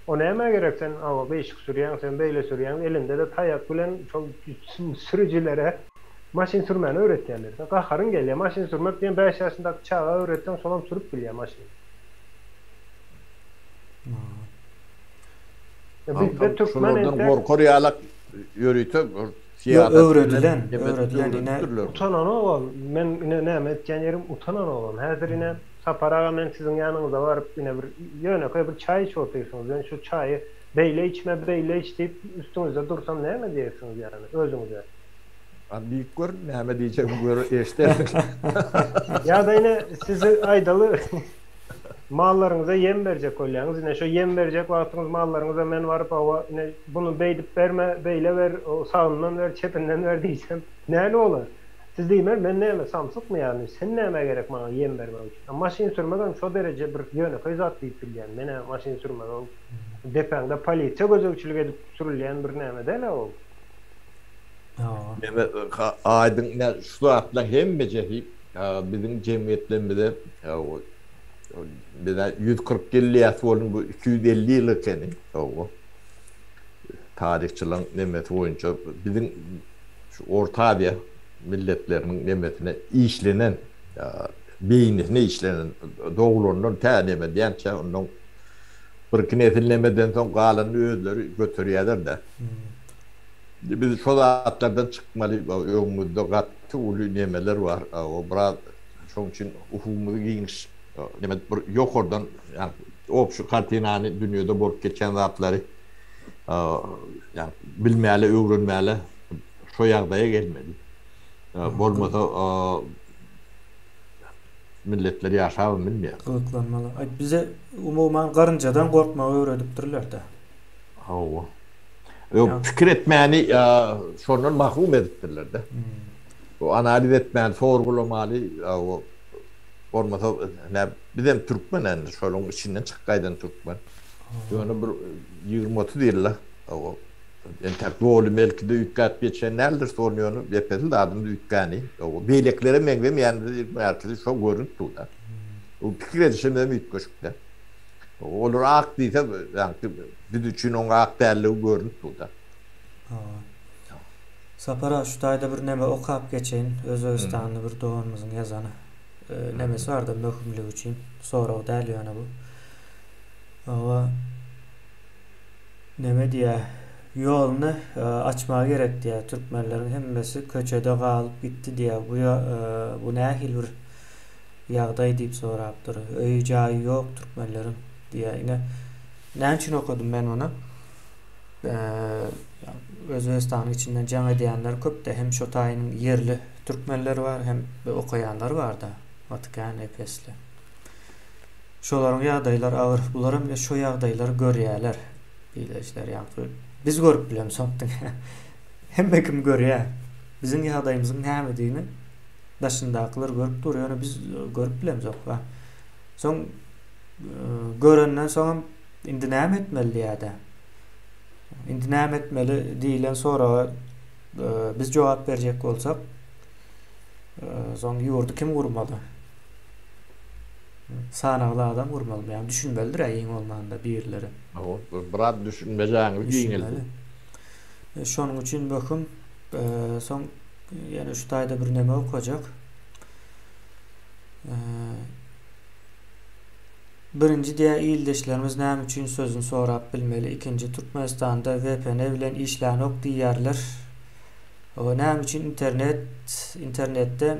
O nämä gerek sen awa gyşyk sürýäň, sen beýle sürýäň, elinde-de taýak bilen şol sürüjilere maşyn sürmäni öwretýärler. Sen gaharyň gelýär, maşyn sürmek diýen bäş ýaşyndaky çaga öwretseň şolam sürüp bilýär maşyny. Bizde türkmen Şulardan entek gorkar ýalak ýörite bir Ýok syýasat bilen öwredilen, neme öwredilen ine. öwredipdirler. Utanan oglan, men ine näme etýän ýerim utanan oglan. Häzir ine Sapar aga men siziň ýanyňyza baryp ine bir ýönekeý bir çaý içip otyrsyňyz. Men şu çaýy beýle içme, beýle iç diýip üstüňizde dursam näme diýersiňiz ýany özüňize. A diýip gör, näme diýjegimi gör eşdersiň. Ýa-da ine sizi aýdaly. Mallaryňyza ýem berjek bolýaňyz. Ine, şo ýem berjek wagtyňyz mallaryňyza men baryp, hawa, ine, buny beýdip berme, beýle ber, sagyndan ber, çepinden ber diýsem, näli bolar? Siz diýmez, men näme, samsykmy ýagny, sen nämä gerek maňa ýem bermek üçin? A maşyn sürmegem şo dereje bir ýönekeý zat diýip bilýän. Men-ä maşyn sürmegi ol depäňde polisiýa gözegçilik edip sürülýän bir näme däl-ä ol. Hawa. Neme, aýdyň, ine, şu zatlaryň hemmejesi biziň jemgyýetlerimize Biz 140 ýyl diýýäs bolun bu 250 ýyl ekeni. Hawa. Taryhçylaryň nemesi boýunça biziň şu Orta Aziýa milletleriniň nemesine işlenen, beýnisine işlenen doglandan tä neme diýençä ondan birki nesil nemeden soň galanyny özleri göterýärler-de. Biz şo zatlardan çykmaly, öňümizde gaty uly nemeler bar. O biraz Şonuň üçin ufugymyzy giňiş, neme bir ýokardan, ýagny obşi kartinany, dünýede bolup geçýän zatlary, ýagny bilmäli, öwrenmäli, şo ýagdaýa gelmeli. Bolmasa milletler ýaşabam bilmeýär. Gyzyklanmaly. Aý bize umuman garynjadan gorkmagy öwredipdirler-dä. Hawa. Ýok, pikir etmäni şondan mahrum edipdirler-de. Bu analiz etmäni, sorgulamaly, bolmasa nä bizem türkmen endi şolaryň içinden çykyp gaýdan türkmen. Ýöne bir 20-30 ýylda entek doly belki-de üýtgäp geçen däldir şol ýöne epesli zadymyz üýtgäni. Beýlekilere meňzemeýänimiz merkezi şo görünip dur-da. Bu pikir edişimizem üýtgeşik-de. Olar ak diýse, ýaňky biz üçin oň ak dälligi görünip dur-da. Sapar aga şu taýda bir neme okap geçeýin. Özbegistanly bir doganymyzyň ýazan nemesi barda möhümligi üçin. Sorag däl ýöne bu. Hawa neme diýýär. Ýoluny açmaga gerek diýýär. Türkmenleriň hemmesi köçede galyp gitdi diýýär. Bu bu nähili bir ýagdaý diýip sorapdyr. Öýi jaýy ýok türkmenleriň diýýär. Ine näme üçin okadym men muny? Özbegistanyň içinden jaň edýänler köpde hem şo taýynyň ýerli türkmenleri bar hem okaýanlar barda gaty kän epesli. Şolaryň ýagdaýlary agyr. Bular hem şo ýagdaýlary görýärler. Diýilişler ýaňky biz görüp bilemzok diňe. Hemme kim görýär. Biziň ýagdaýymyzyň nämedigini daşyndakylar görüp dur, ýöne biz görüp bilemzok. Soň görenden soňam Indi näme etmeli diýýär-de. Indi näme etmeli diýlen soraga biz jogap berjek bolsak, soň ýurdy kim gurmaly? Sanagly adam gurmaly. Ýagny düşünmelidir-ä iň bolmanda birileri. Hawa, biraz düşünmejäňizi giňeldi. Şonuň üçin möhüm. Soň ýene şu taýda bir neme okajak. Birinji diýä ildeşlerimiz näme üçin sözüni sorap bilmeli ikinji Türkmenistanda vpn bilen işlänok diýýärler we näme üçin internet internetde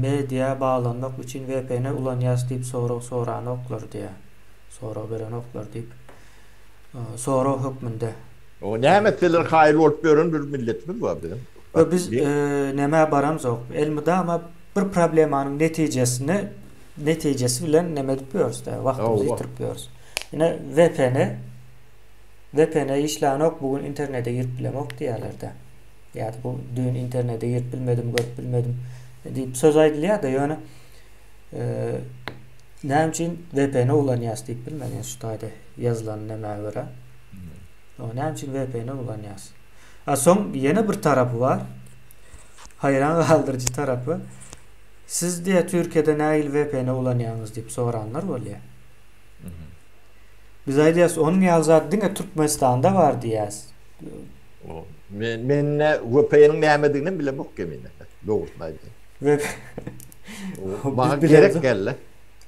media baglanmak üçin vpn ulanýas diýip sorag soranoklar diýä sorag berenoklar diýip sorag hökmünde. O näme etseler kaýyl bolup ýören bir milletimiz bar biziň. We biz nämä baramzok elmydama bir problemanyň netijesini netijesi bilen neme edip ýörüs-de, wagtymyzy ýitirip ýörüs. Ine VPN VPN işlänok, bu gün internete girip bilemok diýýärler-de. Ýa-da bu düýn internete girip bilmedim, görüp bilmedim diýip söz aýdylýar-da, ýöne näme üçin VPN ulanýas diýip bilmedim şu taýda ýazylan nämä görä. O näme üçin VPN ulanýas? A soň ýene bir tarapy bar. Haýran galdyryjy tarapy. Siz diýä Türkiýede nähili VPN ulanýaňyz diýip soranlar bolýa. Biz aýdýas onuň ýaly zat diňe Türkmenistanda bar diýýäs. Men men VPN-iň nämedigini hem bilemok kemine. Dogrusyny aýdaýyn. Maňa gerek geldi.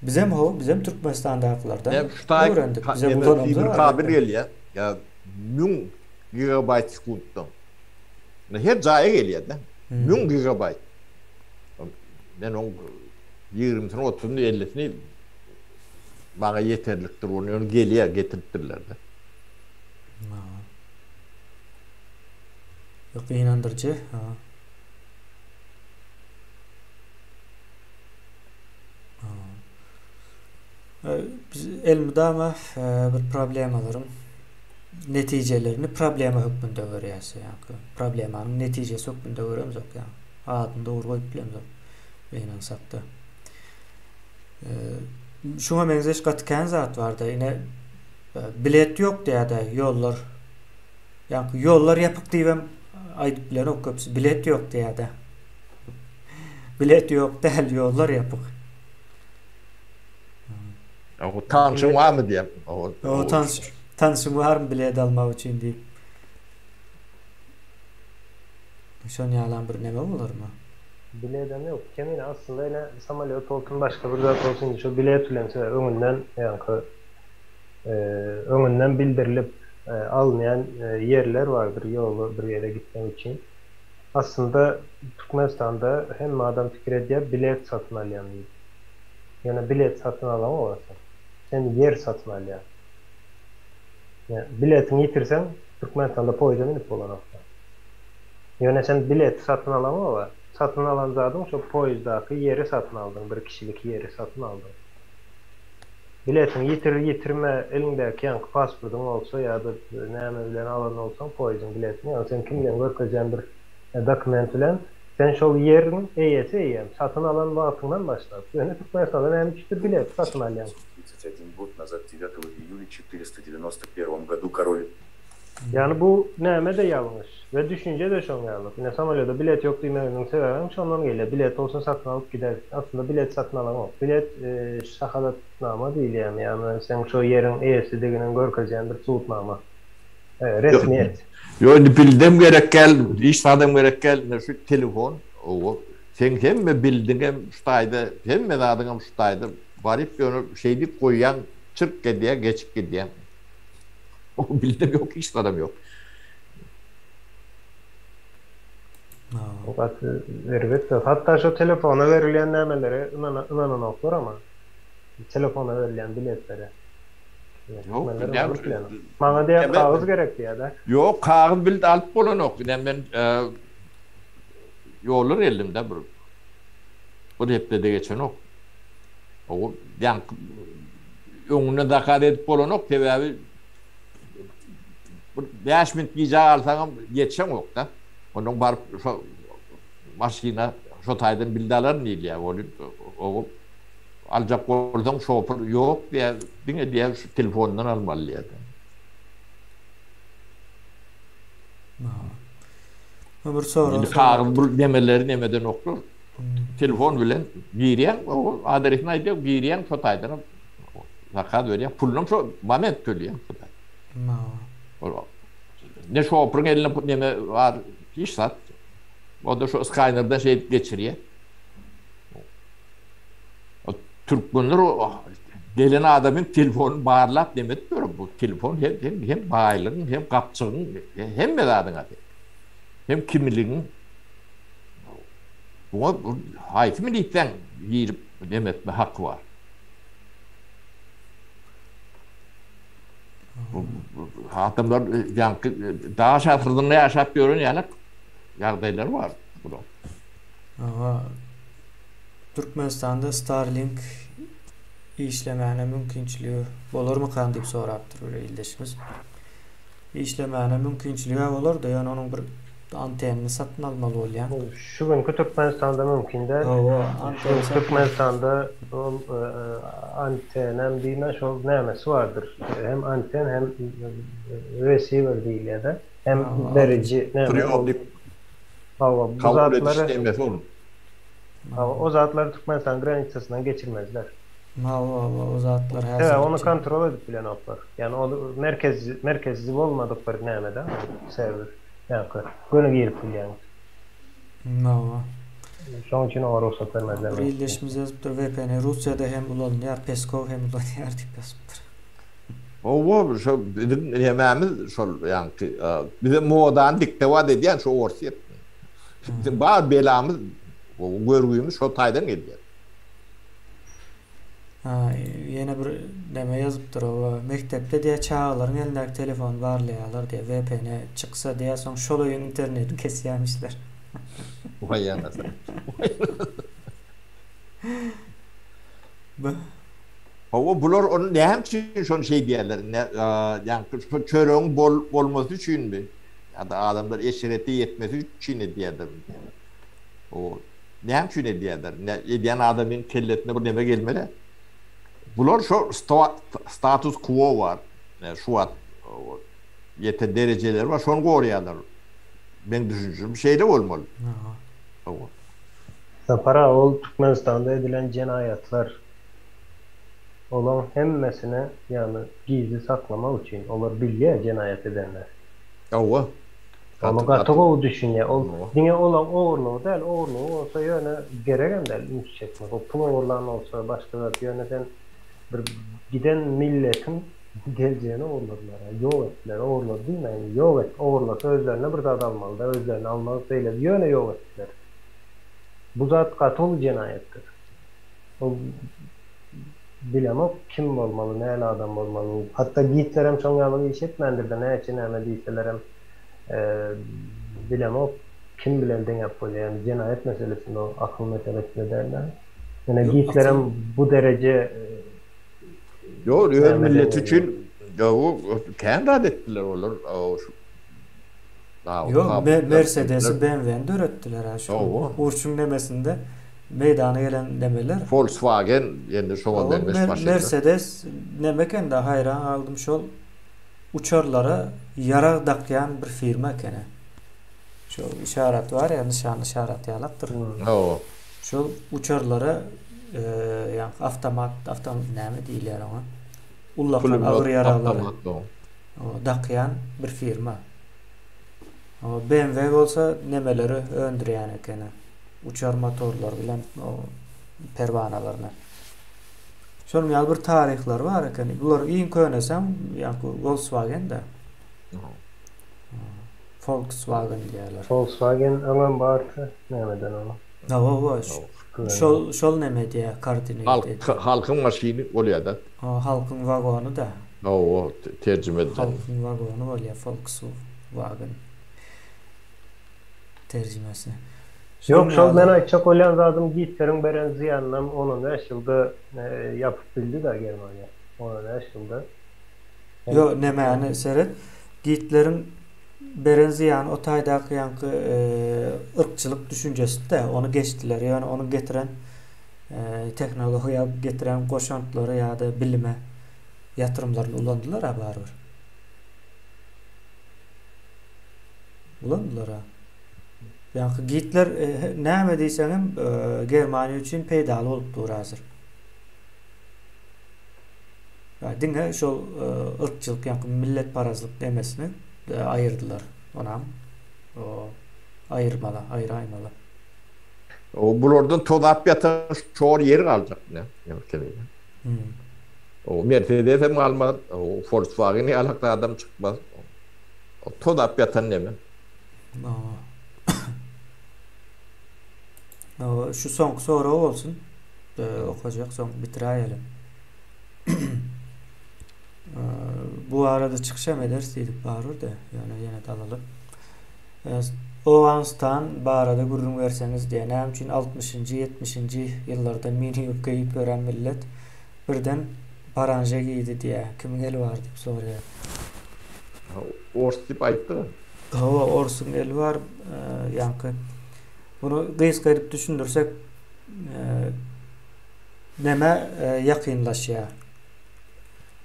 Bizem ho, bizem Türkmenistandakylardan öwrendik. Bize ulanamzok. Kabel gelýär. Ýa 1000 gigabayt sekuntdan. Her jaýa gelýär-de. 1000 gigabayt. Men oň ýigrimisini, otuzyny, ellisini maňa ýeterlikdir. Ony ýöne gelýär, getiripdirler-de. Ýok, gynandyryjy. Ha. Biz elmydama bir problemalaryň netijelerini problema hökmünde görýäs. Ýa problemanyň netijesi hökmünde göremzok ýa. Adyny dogry goýup bilemzok. Gynansakda. Şuňa meňzeş gaty kän zat barda. Ine bilet ýok diýýär-de ýollar. Ýa ýollar ýapyk diýibem aýdyp bilenok köpüsi. Bilet ýok diýýär-de. Bilet ýok däl, ýollar ýapyk. O tanşyň barmy diýen. O tanş tanşyň barmy bilet almak üçin diýip. Şon ýalam bir neme bolarmy? Biledem ýok. Kemine aslynda ine samolýot bolsun başga bir zat bolsun şu bilet bilen sebäbi öňünden ýaňky öňünden bildirilip alynýan ýerler bardyr ýola bir ýere gitmek üçin. Aslynda Türkmenistanda hemme adam pikir edýär bilet satyn alýan diýip. Ýöne bilet satyn alaňok sen. Sen ýer satyn alýaň. Ýa biletiňi ýitirseň Türkmenistanda poýeza münüp bolanok. Ýöne sen bileti satyn alaňok-a. Satyn alan zadyň şo poýezdaky ýeri satyn aldyň, bir kişilik ýeri satyn aldyň. Biletiňi ýitir, ýitirme, eliňdäki ýaňky pasportyň bolsa ýa-da näme bilen alan bolsaň poýeziň biletini, ýagny sen kim bilen görkezýän bir dokument bilen, sen şol ýeriň eýesi eýýäm, satyn alan wagtyňdan başlap. Ýöne Türkmenistanda näme üçindir bileti satyn alýaň. Ýagny bu näme-de ýalňyş we düşünje-de şoň ýaly. Ine samolýoda bilet ýok diýmegimiň sebäbem şondan gelýär. Bilet bolsa satyn alyp gideris. Aslynda bilet satyn alaňok. Bilet şahadatnama diýilýärmi, ýagny seň şo ýeriň eýesidiginiň görkezýän bir subutnama. Resmiýet. Ýok indi bildem gerek däl, hiç zadam gerek däl. Ine şu telefon, owo, seň hemme bildiňem şu taýda, hemme zadyňam şu taýda. Baryp ýöne şeýdip goýýaň, çyrk edýär, geçip gidýäň. Bildem ýok, hiç zadam ýok. O gaty erbet zat. Hatda şo telefona berilýän nämelere ynananoklar ama. Telefona berilýän biletlere. Ýok, Maňa diýýär kagyz gerek diýýär-de. Ýok, kagyz bilet alyp bolanok. Ine men ýollar geldim-de bir bir hepde-de geçenok. O ýaňky öňünden zakaz edip bolanok, sebäbi bir 5 minut gijä galsaňam ýetişeňok-da. Ondan baryp şo maşyna şo taýdan bildi alaryn diýilýär. Ol o aljak bolsaň şoför ýok diýýär, diňe diýýär şu telefondan almaly diýýär. Bir sorag. Indi kagyz bul nemeleri nemeden oklar. Telefon bilen girýäň, o adresini aýdýar, girýäň şo taýdan zakaz berýäň, pulunam şo moment töleýäň şo taýdan. Ne şoföriň elinde neme bar, hiç zat. O da şo skanerden şeýdip geçirýär. O türkmenler gelen adamyň telefonyny barlap neme edip ýör bu telefon hem hem hem baýlygyň hem gapjygyň hemme zadyň ady. Hem kimligiň Buňa haýsy milisiýaň girip neme etme haky bar? Adamlar ýaňky daş asyrynda ýaşap ýören ýaly ýagdaýlar bar bulaň. Hawa. Türkmenistanda Starlink işlemäne mümkinçiligi bolarmykan diýip sorapdyr bir ildeşimiz. Işlemäne mümkinçiligi bolar-da, ýöne onuň bir antenini satyn almaly bolýar. Şu günki Türkmenistanda mümkin däl. Hawa, Şu günki Türkmenistanda ol antenem diýme, şol nämesi bardyr. Hem anten hem resiwer diýilýär-de. Hem beriji näme. Priýomnik. Hawa, bu Kabul ediş zatlary nemesi onuň. Hawa, o zatlary Türkmenistan granitasyndan geçirmezler. Hawa, hawa, o zatlar Sebäbi häzirlikçe. ony kontrol edip bilenoklar. Ýagny ol merkez merkezli bolmadyk bir näme-de, serwer. Ýaňky göni girip bilýäňiz. Hawa. Şoň üçin oňa rugsat bermezler. Bir ildeşimiz ýazypdyr, VPN Russiýada hem ulanylýar, Peskow hem ulanýar diýip ýazypdyr. Hawa, şo biziň nemämiz şol ýaňky bize modany diktewat edýän şo Orsýet. Biziň bar belamyz, görgimiz şo taýdan gelýär. Ha, ýene bir neme ýazypdyr oba. Mekdepde diýä çagalaryň elindäki telefony barlaýarlar diýä. VPN çyksa diýä soň şol öýüň internetini kesýärmişler. Waý anasy. Bu. Hawa, bular ony näme üçin şony şeýdýärler? Ýaňky şo çöregiň bol bolmasy üçinmi? Ýa-da adamlar eşrete ýetmesi üçin edýärlermi? O näme üçin edýärler? Edýän adamyň kellesine bir neme gelmeli. Bular şo status quo bar. Şu wagt ýeten derejeleri bar, şony goraýarlar. Meň düşünjim şeýle bolmaly. Hawa. Sapar aga ol Türkmenistanda edilen jenaýatlar olaň hemmesine ýagny gizli saklamak üçin olar bilýär jenaýat edenler. Hawa. Ony gaty gowy düşünýär ol diňe olaň ogurlygy däl ogurlygy bolsa ýöne geregem däl üns çekmek o pul ogurlan bolsa başga zat ýöne sen bir giden milletiň geljegini ogurladylar ýok etdiler ogurlady diýmäýin ýok et ogurlasa özlerine bir zat almalyda özlerine almaz beýle ýöne ýok etdiler. Bu zat gaty uly jenaýatdyr. Ol bilemok kim bolmaly, näli adam bolmaly. Hatda Gitlerem şoň ýaly iş etmändirde näçe näme diýselerem bilemok kim bilen deňäp bolýar. Ýagny jenaýat meselesinde o akyl meselesinde dälde. Ýöne Gitlerem bu dereje Ýok, öz milleti üçin kän zat etdiler olar. Ýok, Mersedesi, BMW-ni döretdiler ha şu urşuň nemesinde meýdana gelen nemeler. Volkswagen ýene şoňa meňzeş maşynlar. Mersedes neme ekende haýran galdym şol uçarlara ýarag dakýan bir firma ekeni. Şol yşarat bar ýa nyşan yşarat ýalakdyr. Hawa. Şol uçarlara ýaňky awtomat awtom näme diýilýär oňa? Ullakan agyr ýaraglary dakýan bir firma. BMW bolsa nemeleri öndürýän ekeni. Uçar motorlary bilen perwanalaryny. Şonuň ýaly bir taryhlary bar ekeni. Bular iň könesem ýaňky Volkswagen-de. Volkswagen diýýärler. Volkswagen öňem bardy, nämeden oň. Hawa, şol şol neme diýýär, koordinate edýär. Halkyň maşyny bolýar-da. Halkyň wagony-da. Hawa, terjime edilen. Halkyň wagony bolýar, Volkswagen terjimesi. Ýok, şol men aýtjak bolýan zadym Gitleriň beren zyýanynam on-on bäş ýylda ýapyp bildi-da Germaniýa. On-on bäş ýylda. Ýok, nemäni seret, Gitleriň beren zyýany o taýdaky ýaňky yrkçylyk düşünjesidi-de, ony geçdiler. Ýöne onuň getiren tehnologiýa getiren goşantlary ýa-da bilime ýatyrymlaryny ulandylar-a barybir. Ulandylar-a. Ýaňky Gitler näme diýseňem Germaniýa üçin peýdaly bolup dur häzir. Diňe şol yrkçylyk ýaňky milletparazlyk nemesini aýyrdylar. Onam aýyrmaly, aýyraýmaly. O bulardan tozap ýatan şor ýer galjak ne? O Mercedes hem galmaz, o Volkswagen ýaly adam çykmaz. O tozap ýatan neme? O şu soňky sorag bolsun. Okajak soň bitiräýeli. Bu arada çykyş hem ederis diýdik barybir-de, ýöne ýene-de alaly. Owganystan barada gürrüň berseňiz diýýär. Näme üçin altmyşynjy, ýetmişinji ýyllarda mini ýubka geýip ýören millet birden paranja geýdi diýýär. Kimiň eli bar diýip soraýar. Ors diýip aýtdy. Hawa, orsuň eli bar. Ýaňky muny gysga edip düşündirsek, nämä ýakynlaşýar?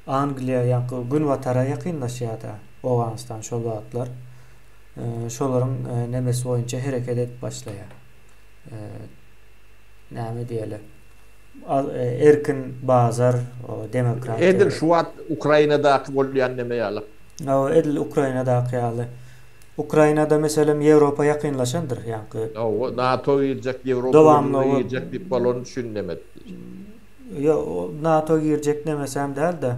Angliýa ýaňky günbatara ýakynlaşýar-da Owganystan şol wagtlar. Şolaryň nemesi boýunça hereket edip başlaýar. Näme diýeli? Erkin bazar, demokratiýa. Edil şu wagt Ukrainadaky bolýan neme ýaly. Hawa, edil Ukrainadaky ýaly. Ukrainada meselem Ýewropa ýakynlaşandyr ýaňky. Hawa, NATO girjek, Ýewropa Birligine girjek diýip bolany üçin neme etdi. Ýok, NATO girjek nemesem däl-de,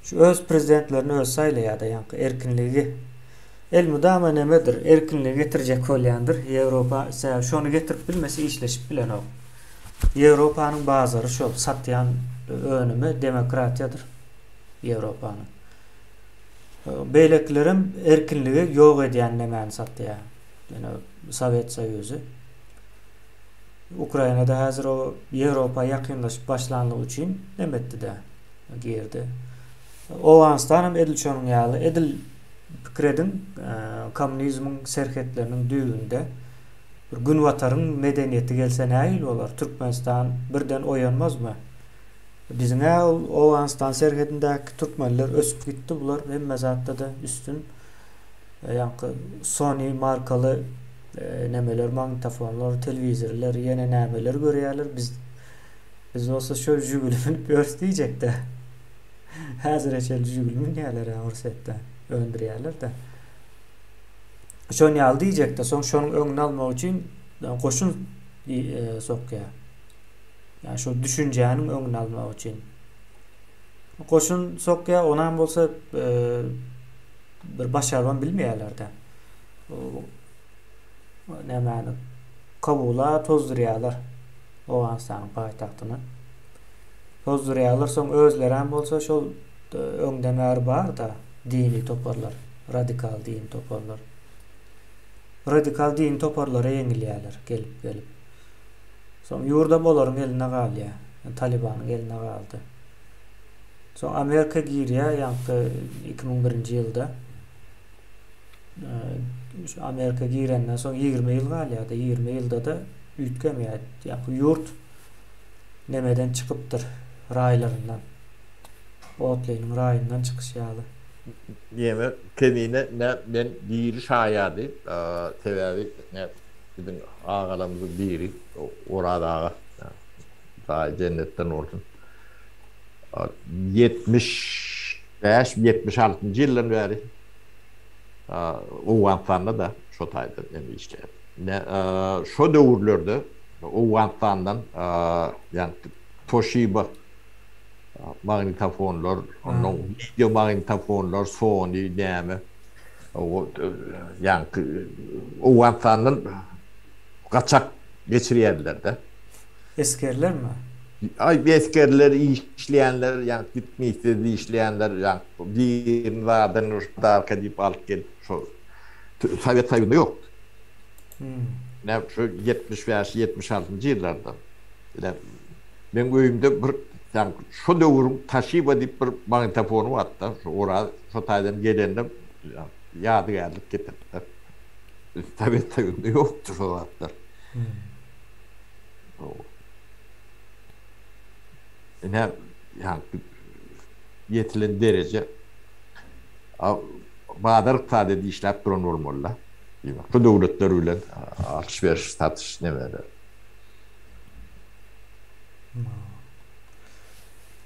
şu öz prezidentlerini özi saýlaýar-da ýaňky erkinligi. Elmydama nemedir, erkinligi getirjek bolýandyr Ýewropa, sebäbi şony getirip bilmese işleşip bilenok. Ýewropanyň bazary şol, satýan önümi demokratiýadyr Ýewropanyň. Beýlekilerem erkinligi ýok edýän nemäni satýar. Ýöne Sowet Soýuzy. Ukrainada häzir o Ýewropa ýakynlaşyp başlanlygy üçin neme etdi-dä. Girdi. Owganystan hem edil şonuň ýaly, edil pikir ediň, kommunizmiň serhetleriniň düýbünde bir günbataryň medeniýeti gelse nähili bolar? Türkmenistan birden oýanmazmy? Biziň-ä ol Owganystan serhedindäki türkmenler ösüp gitdi, bular hemme zatda-da üstün. Ýaňky Sony markaly nemeler, magnitofonlar, telewizorlar, ýene nämeler görýärler. Biz biz bolsa şo Žiguli münüp ýörüs diýjekde. Häzire çenli Žiguli münýärler ýa Orsýetde öndürýärler-de. Şon ýaly diýjekde, soň şonuň öňüni almak üçin goşun sokýar. Ýa şo düşünjäniň öňüni almak üçin. Goşun sokýar, onam bolsa bir başarybam bilmeýärler-de. Nämäni Kabula tozdurýarlar. Owganystanyň paýtagtyny. Tozdurýarlar, soň özlerem bolsa şol öňden bäri bar-da dini toparlar, radikal dini toparlar. Radikal dini toparlara ýeňilýärler gelip-gelip. Soň ýurdam olaryň elinde galýar. Talibanyň elinde galdy. Soň Amerika girýär ýaňky 2001-nji ýylda. Şu Amerika girenden soň 20 ýyl galýar-da, 20 ýylda-da üýtgemeýär. Ýaňky ýurt nemeden çykypdyr, raýlaryndan. Otlynyň raýyndan çykyş ýaly. Ýene Kemine ne men diri şaýady, sebäbi ne biziň agalarymyzyň biri Oraz aga jaýy jennetden bolsun. 75, 76-njy ýyldan bäri Owganystanda-da şo taýda men işleýän. Şo döwürlerde Owganystandan ýagny Toshiba magnitofonlar, ondan wideo magnitofonlar, Sony näme ýagny Owganystandan gaçak geçirýärdiler-de. Esgerlermi? Aý esgerler işleýänler ýa gitmisiz işleýänler ýa birini zadyny darka diýip alyp gelip şo Sowet Soýuzynda ýokdy. Näme şu 75 76-njy ýyllarda ine meň öýümde bir ýa şo döwrüň Toshiba diýip bir magnitofony bardy-da şo Oraz şo taýdan gelende ýadygärlik getiripdir. Sowet Soýuzynda ýokdy şo zatlar. Ine, ýaňky ýetilen dereje bazar ykdysadyýeti işläp duran bolmaly-da. Diýmek, şu döwletler bilen alyş-beriş, satyş nemeler.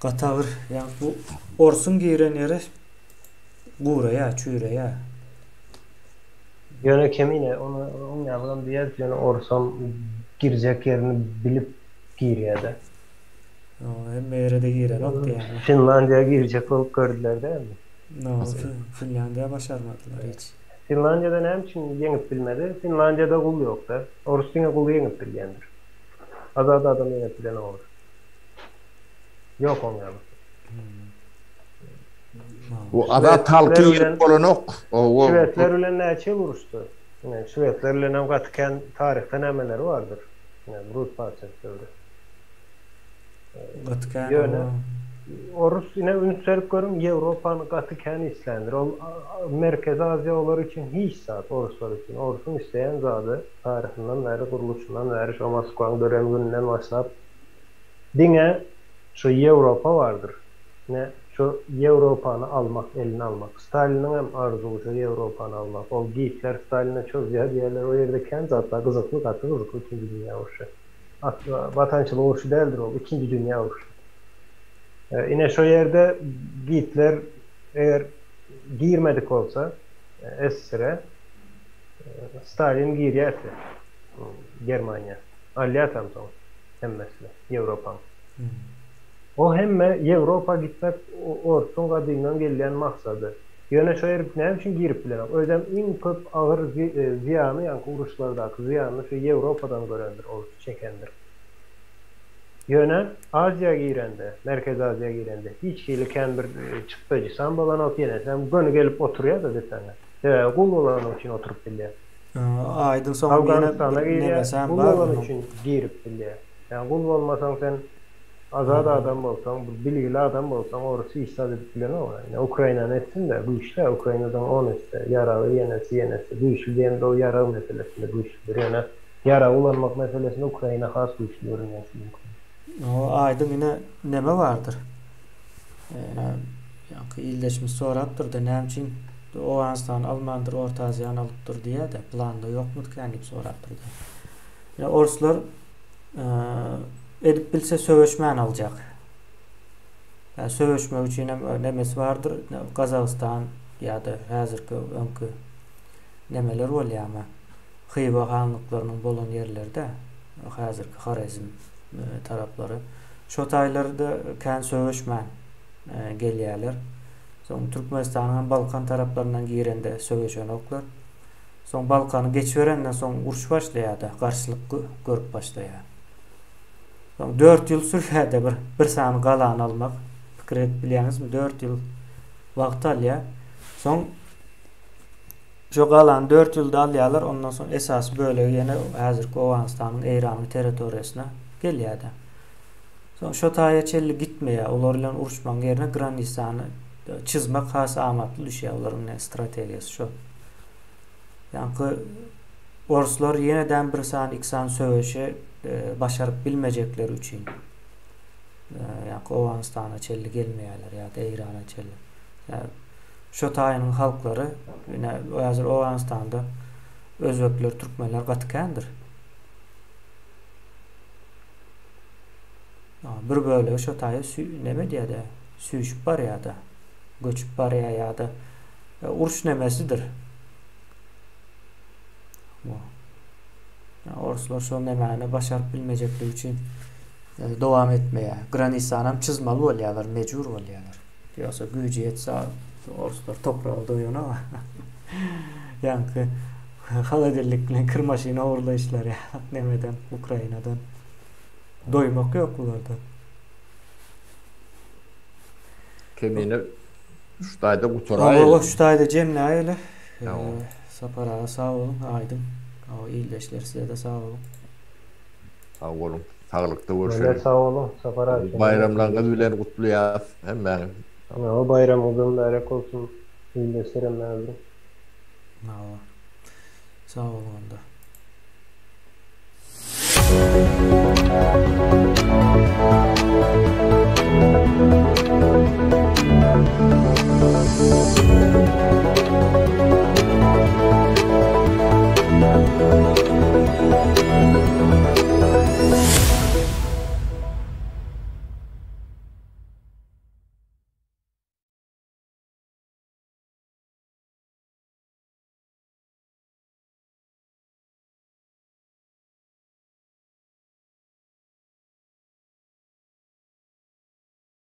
Gaty agyr. Ýa bu orsuň giren ýeri guraýar, çüýreýär. Ýöne kemine ony oň ýalygam diýeris ýöne orsam girjek ýerini bilip girýädä. Hemme ýere-de girenok diýýäňmi? Finlandiýa girjek bolup gördüler dälmi? No, Finlandiýa başarmadylar hiç. Finlandiýada näme üçin ýeňip bilmedi? Finlandiýada gul ýokda. Orus diňe guly ýeňip bilýändir. Azat adamy ýeňip bilenok orus. Ýok oň ýaly. Bu azat halky ýeňip bolanok. Şwedler bilen näçe ýyl uruşdy? Ine, şwedler bilen hem gaty kän taryhda nämeleri bardyr. Ine, rus patyşasy döwri. Gaty kän. Ýöne orus ine üns berip görüň, Ýewropany gaty kän isländir. Ol Merkezi Aziýa olar üçin hiç zat, oruslar üçin. Orusyň isleýän zady taryhyndan bäri, gurluşyndan bäri, şo Moskwaň dörän gününden başlap diňe şu Ýewropa bardyr. Ine, şu Ýewropany almak, eline almak. Staliniň hem arzuwy şu Ýewropany almak. Ol Gitler Staline çozýar diýýärler. O ýerde kän zat bar, gyzykly, gaty gyzykly Ikinji dünýä urşy. Asla Watançylyk urşy däldir ol, Ikinji dünýä urşy. Ine, şo ýerde Gitler eger girmedik bolsa SSR-e, Stalin girýärdi Germaniýa. Alýartam soň hemmesini Ýewropaň. O hemme Ýewropa gitmek orsuň gadymdan gelýän maksady. Ýöne şo ýerik näme üçin girip bilenok? Özem iň köp agyr zyýany ýaňky uruşlardaky zyýanyny şu Ýewropadan görendir ors çekendir. Ýöne Aziýa girende, Merkezi Aziýa girende hiç hili kän bir çykdajysam bolanok ýenesem göni gelip oturýada depäňe. Sebäbi gul bolany üçin oturyp bilýär. Aýdyň soňam ýene Afganystana girýär, gul bolany üçin girip bilýär. Ýa gul bolmasaň sen. Azat adam bolsaň, bir bilgili adam bolsaň, orus hiç zat edip bilenok. Ine, Ukrainany etsin-de, güýçli-ä Ukrainadan on esse, ýaragy ýenesi, ýenesi. Güýçli diýemde o ýarag meselesinde güýçlüdir. Ýöne ýarag ulanmak meselesinde Ukraina has güýçli görünýär şu günki. O aýdyň ine neme bardyr. Ine ýaňky ildeşimiz sorapdyr-da näme üçin Owganystany almandyr Orta Aziýany alypdyr diýýä-de planda ýokmudykän diýip sorapdyr-da. Ine orslar edip bilse söweşmän aljak. Ýa söweşmek üçin hem nemesi bardyr Gazagystan ýa-da häzirki öňki nemeler bolýamy Hywa hanlyklarynyň bolan ýerlerde häzirki Horezm taraplary. Şo taýlarda kän söweşmän gelýärler. Soň Türkmenistanyň hem Balkan taraplaryndan girende söweşenoklar. Soň Balkany geçiberenden soň uruş başlaýar-da, garşylyk görüp başlaýar. Soň 4 ýyl sürýär-de bir, bir sany galany almak. Pikir edip bilýäňizmi? 4 ýyl wagt alýar. Soň Şo galany 4 ýylda alýarlar, ondan soň esasy bölegi ýene häzirki Owganystanyň, Eýranyň territoriýasyna gelýär-de. Soň şo taýa çenli gitmeýär, olar bilen uruşmagyň ýerine granisany çyzmak has amatly düşýär, olaryň ine strategiýasy şo. Ýaňky orslar ýenedem bir sany, iki sany söweşi başaryp bilmejekleri üçin ýaňky Owganystana çenli gelmeýärler ýa-da Eýrana çenli. Şo taýynyň halklary, ine, häzir Owganystanda özbekler, türkmenler gaty kändir. Bir bölegi şo taýa neme edýär-de, süýşüp barýar-da, göçüp barýar ýa-da uruş nemesidir. Orslar şol nemäni başaryp bilmejekligi üçin dowam etmeýär. Granisanam çyzmaly bolýarlar, mejbur bolýarlar. Ýogsa güýji ýetse orslar topraga doýanok. Ýaňky holodilnik bilen kir maşyny ogurlaýyşlary ýaly nemeden Ukrainadan. Doýmak ýok bularda. Kemine şu taýda gutaraýyl. Hawa şu taýda jemläýeli. Sapar aga sag boluň Aýdyň. Hawa ildeşler size-de sag boluň. Sag boluň. Saglykda görşeliň. Öyle sag boluň Sapar aga. Baýramlaryňyz bilen gutlaýas hemmäňizi. Hawa baýramyňyz mübärek bolsun ildeşler hemmäňiziň. Hawa. Sag boluň onda.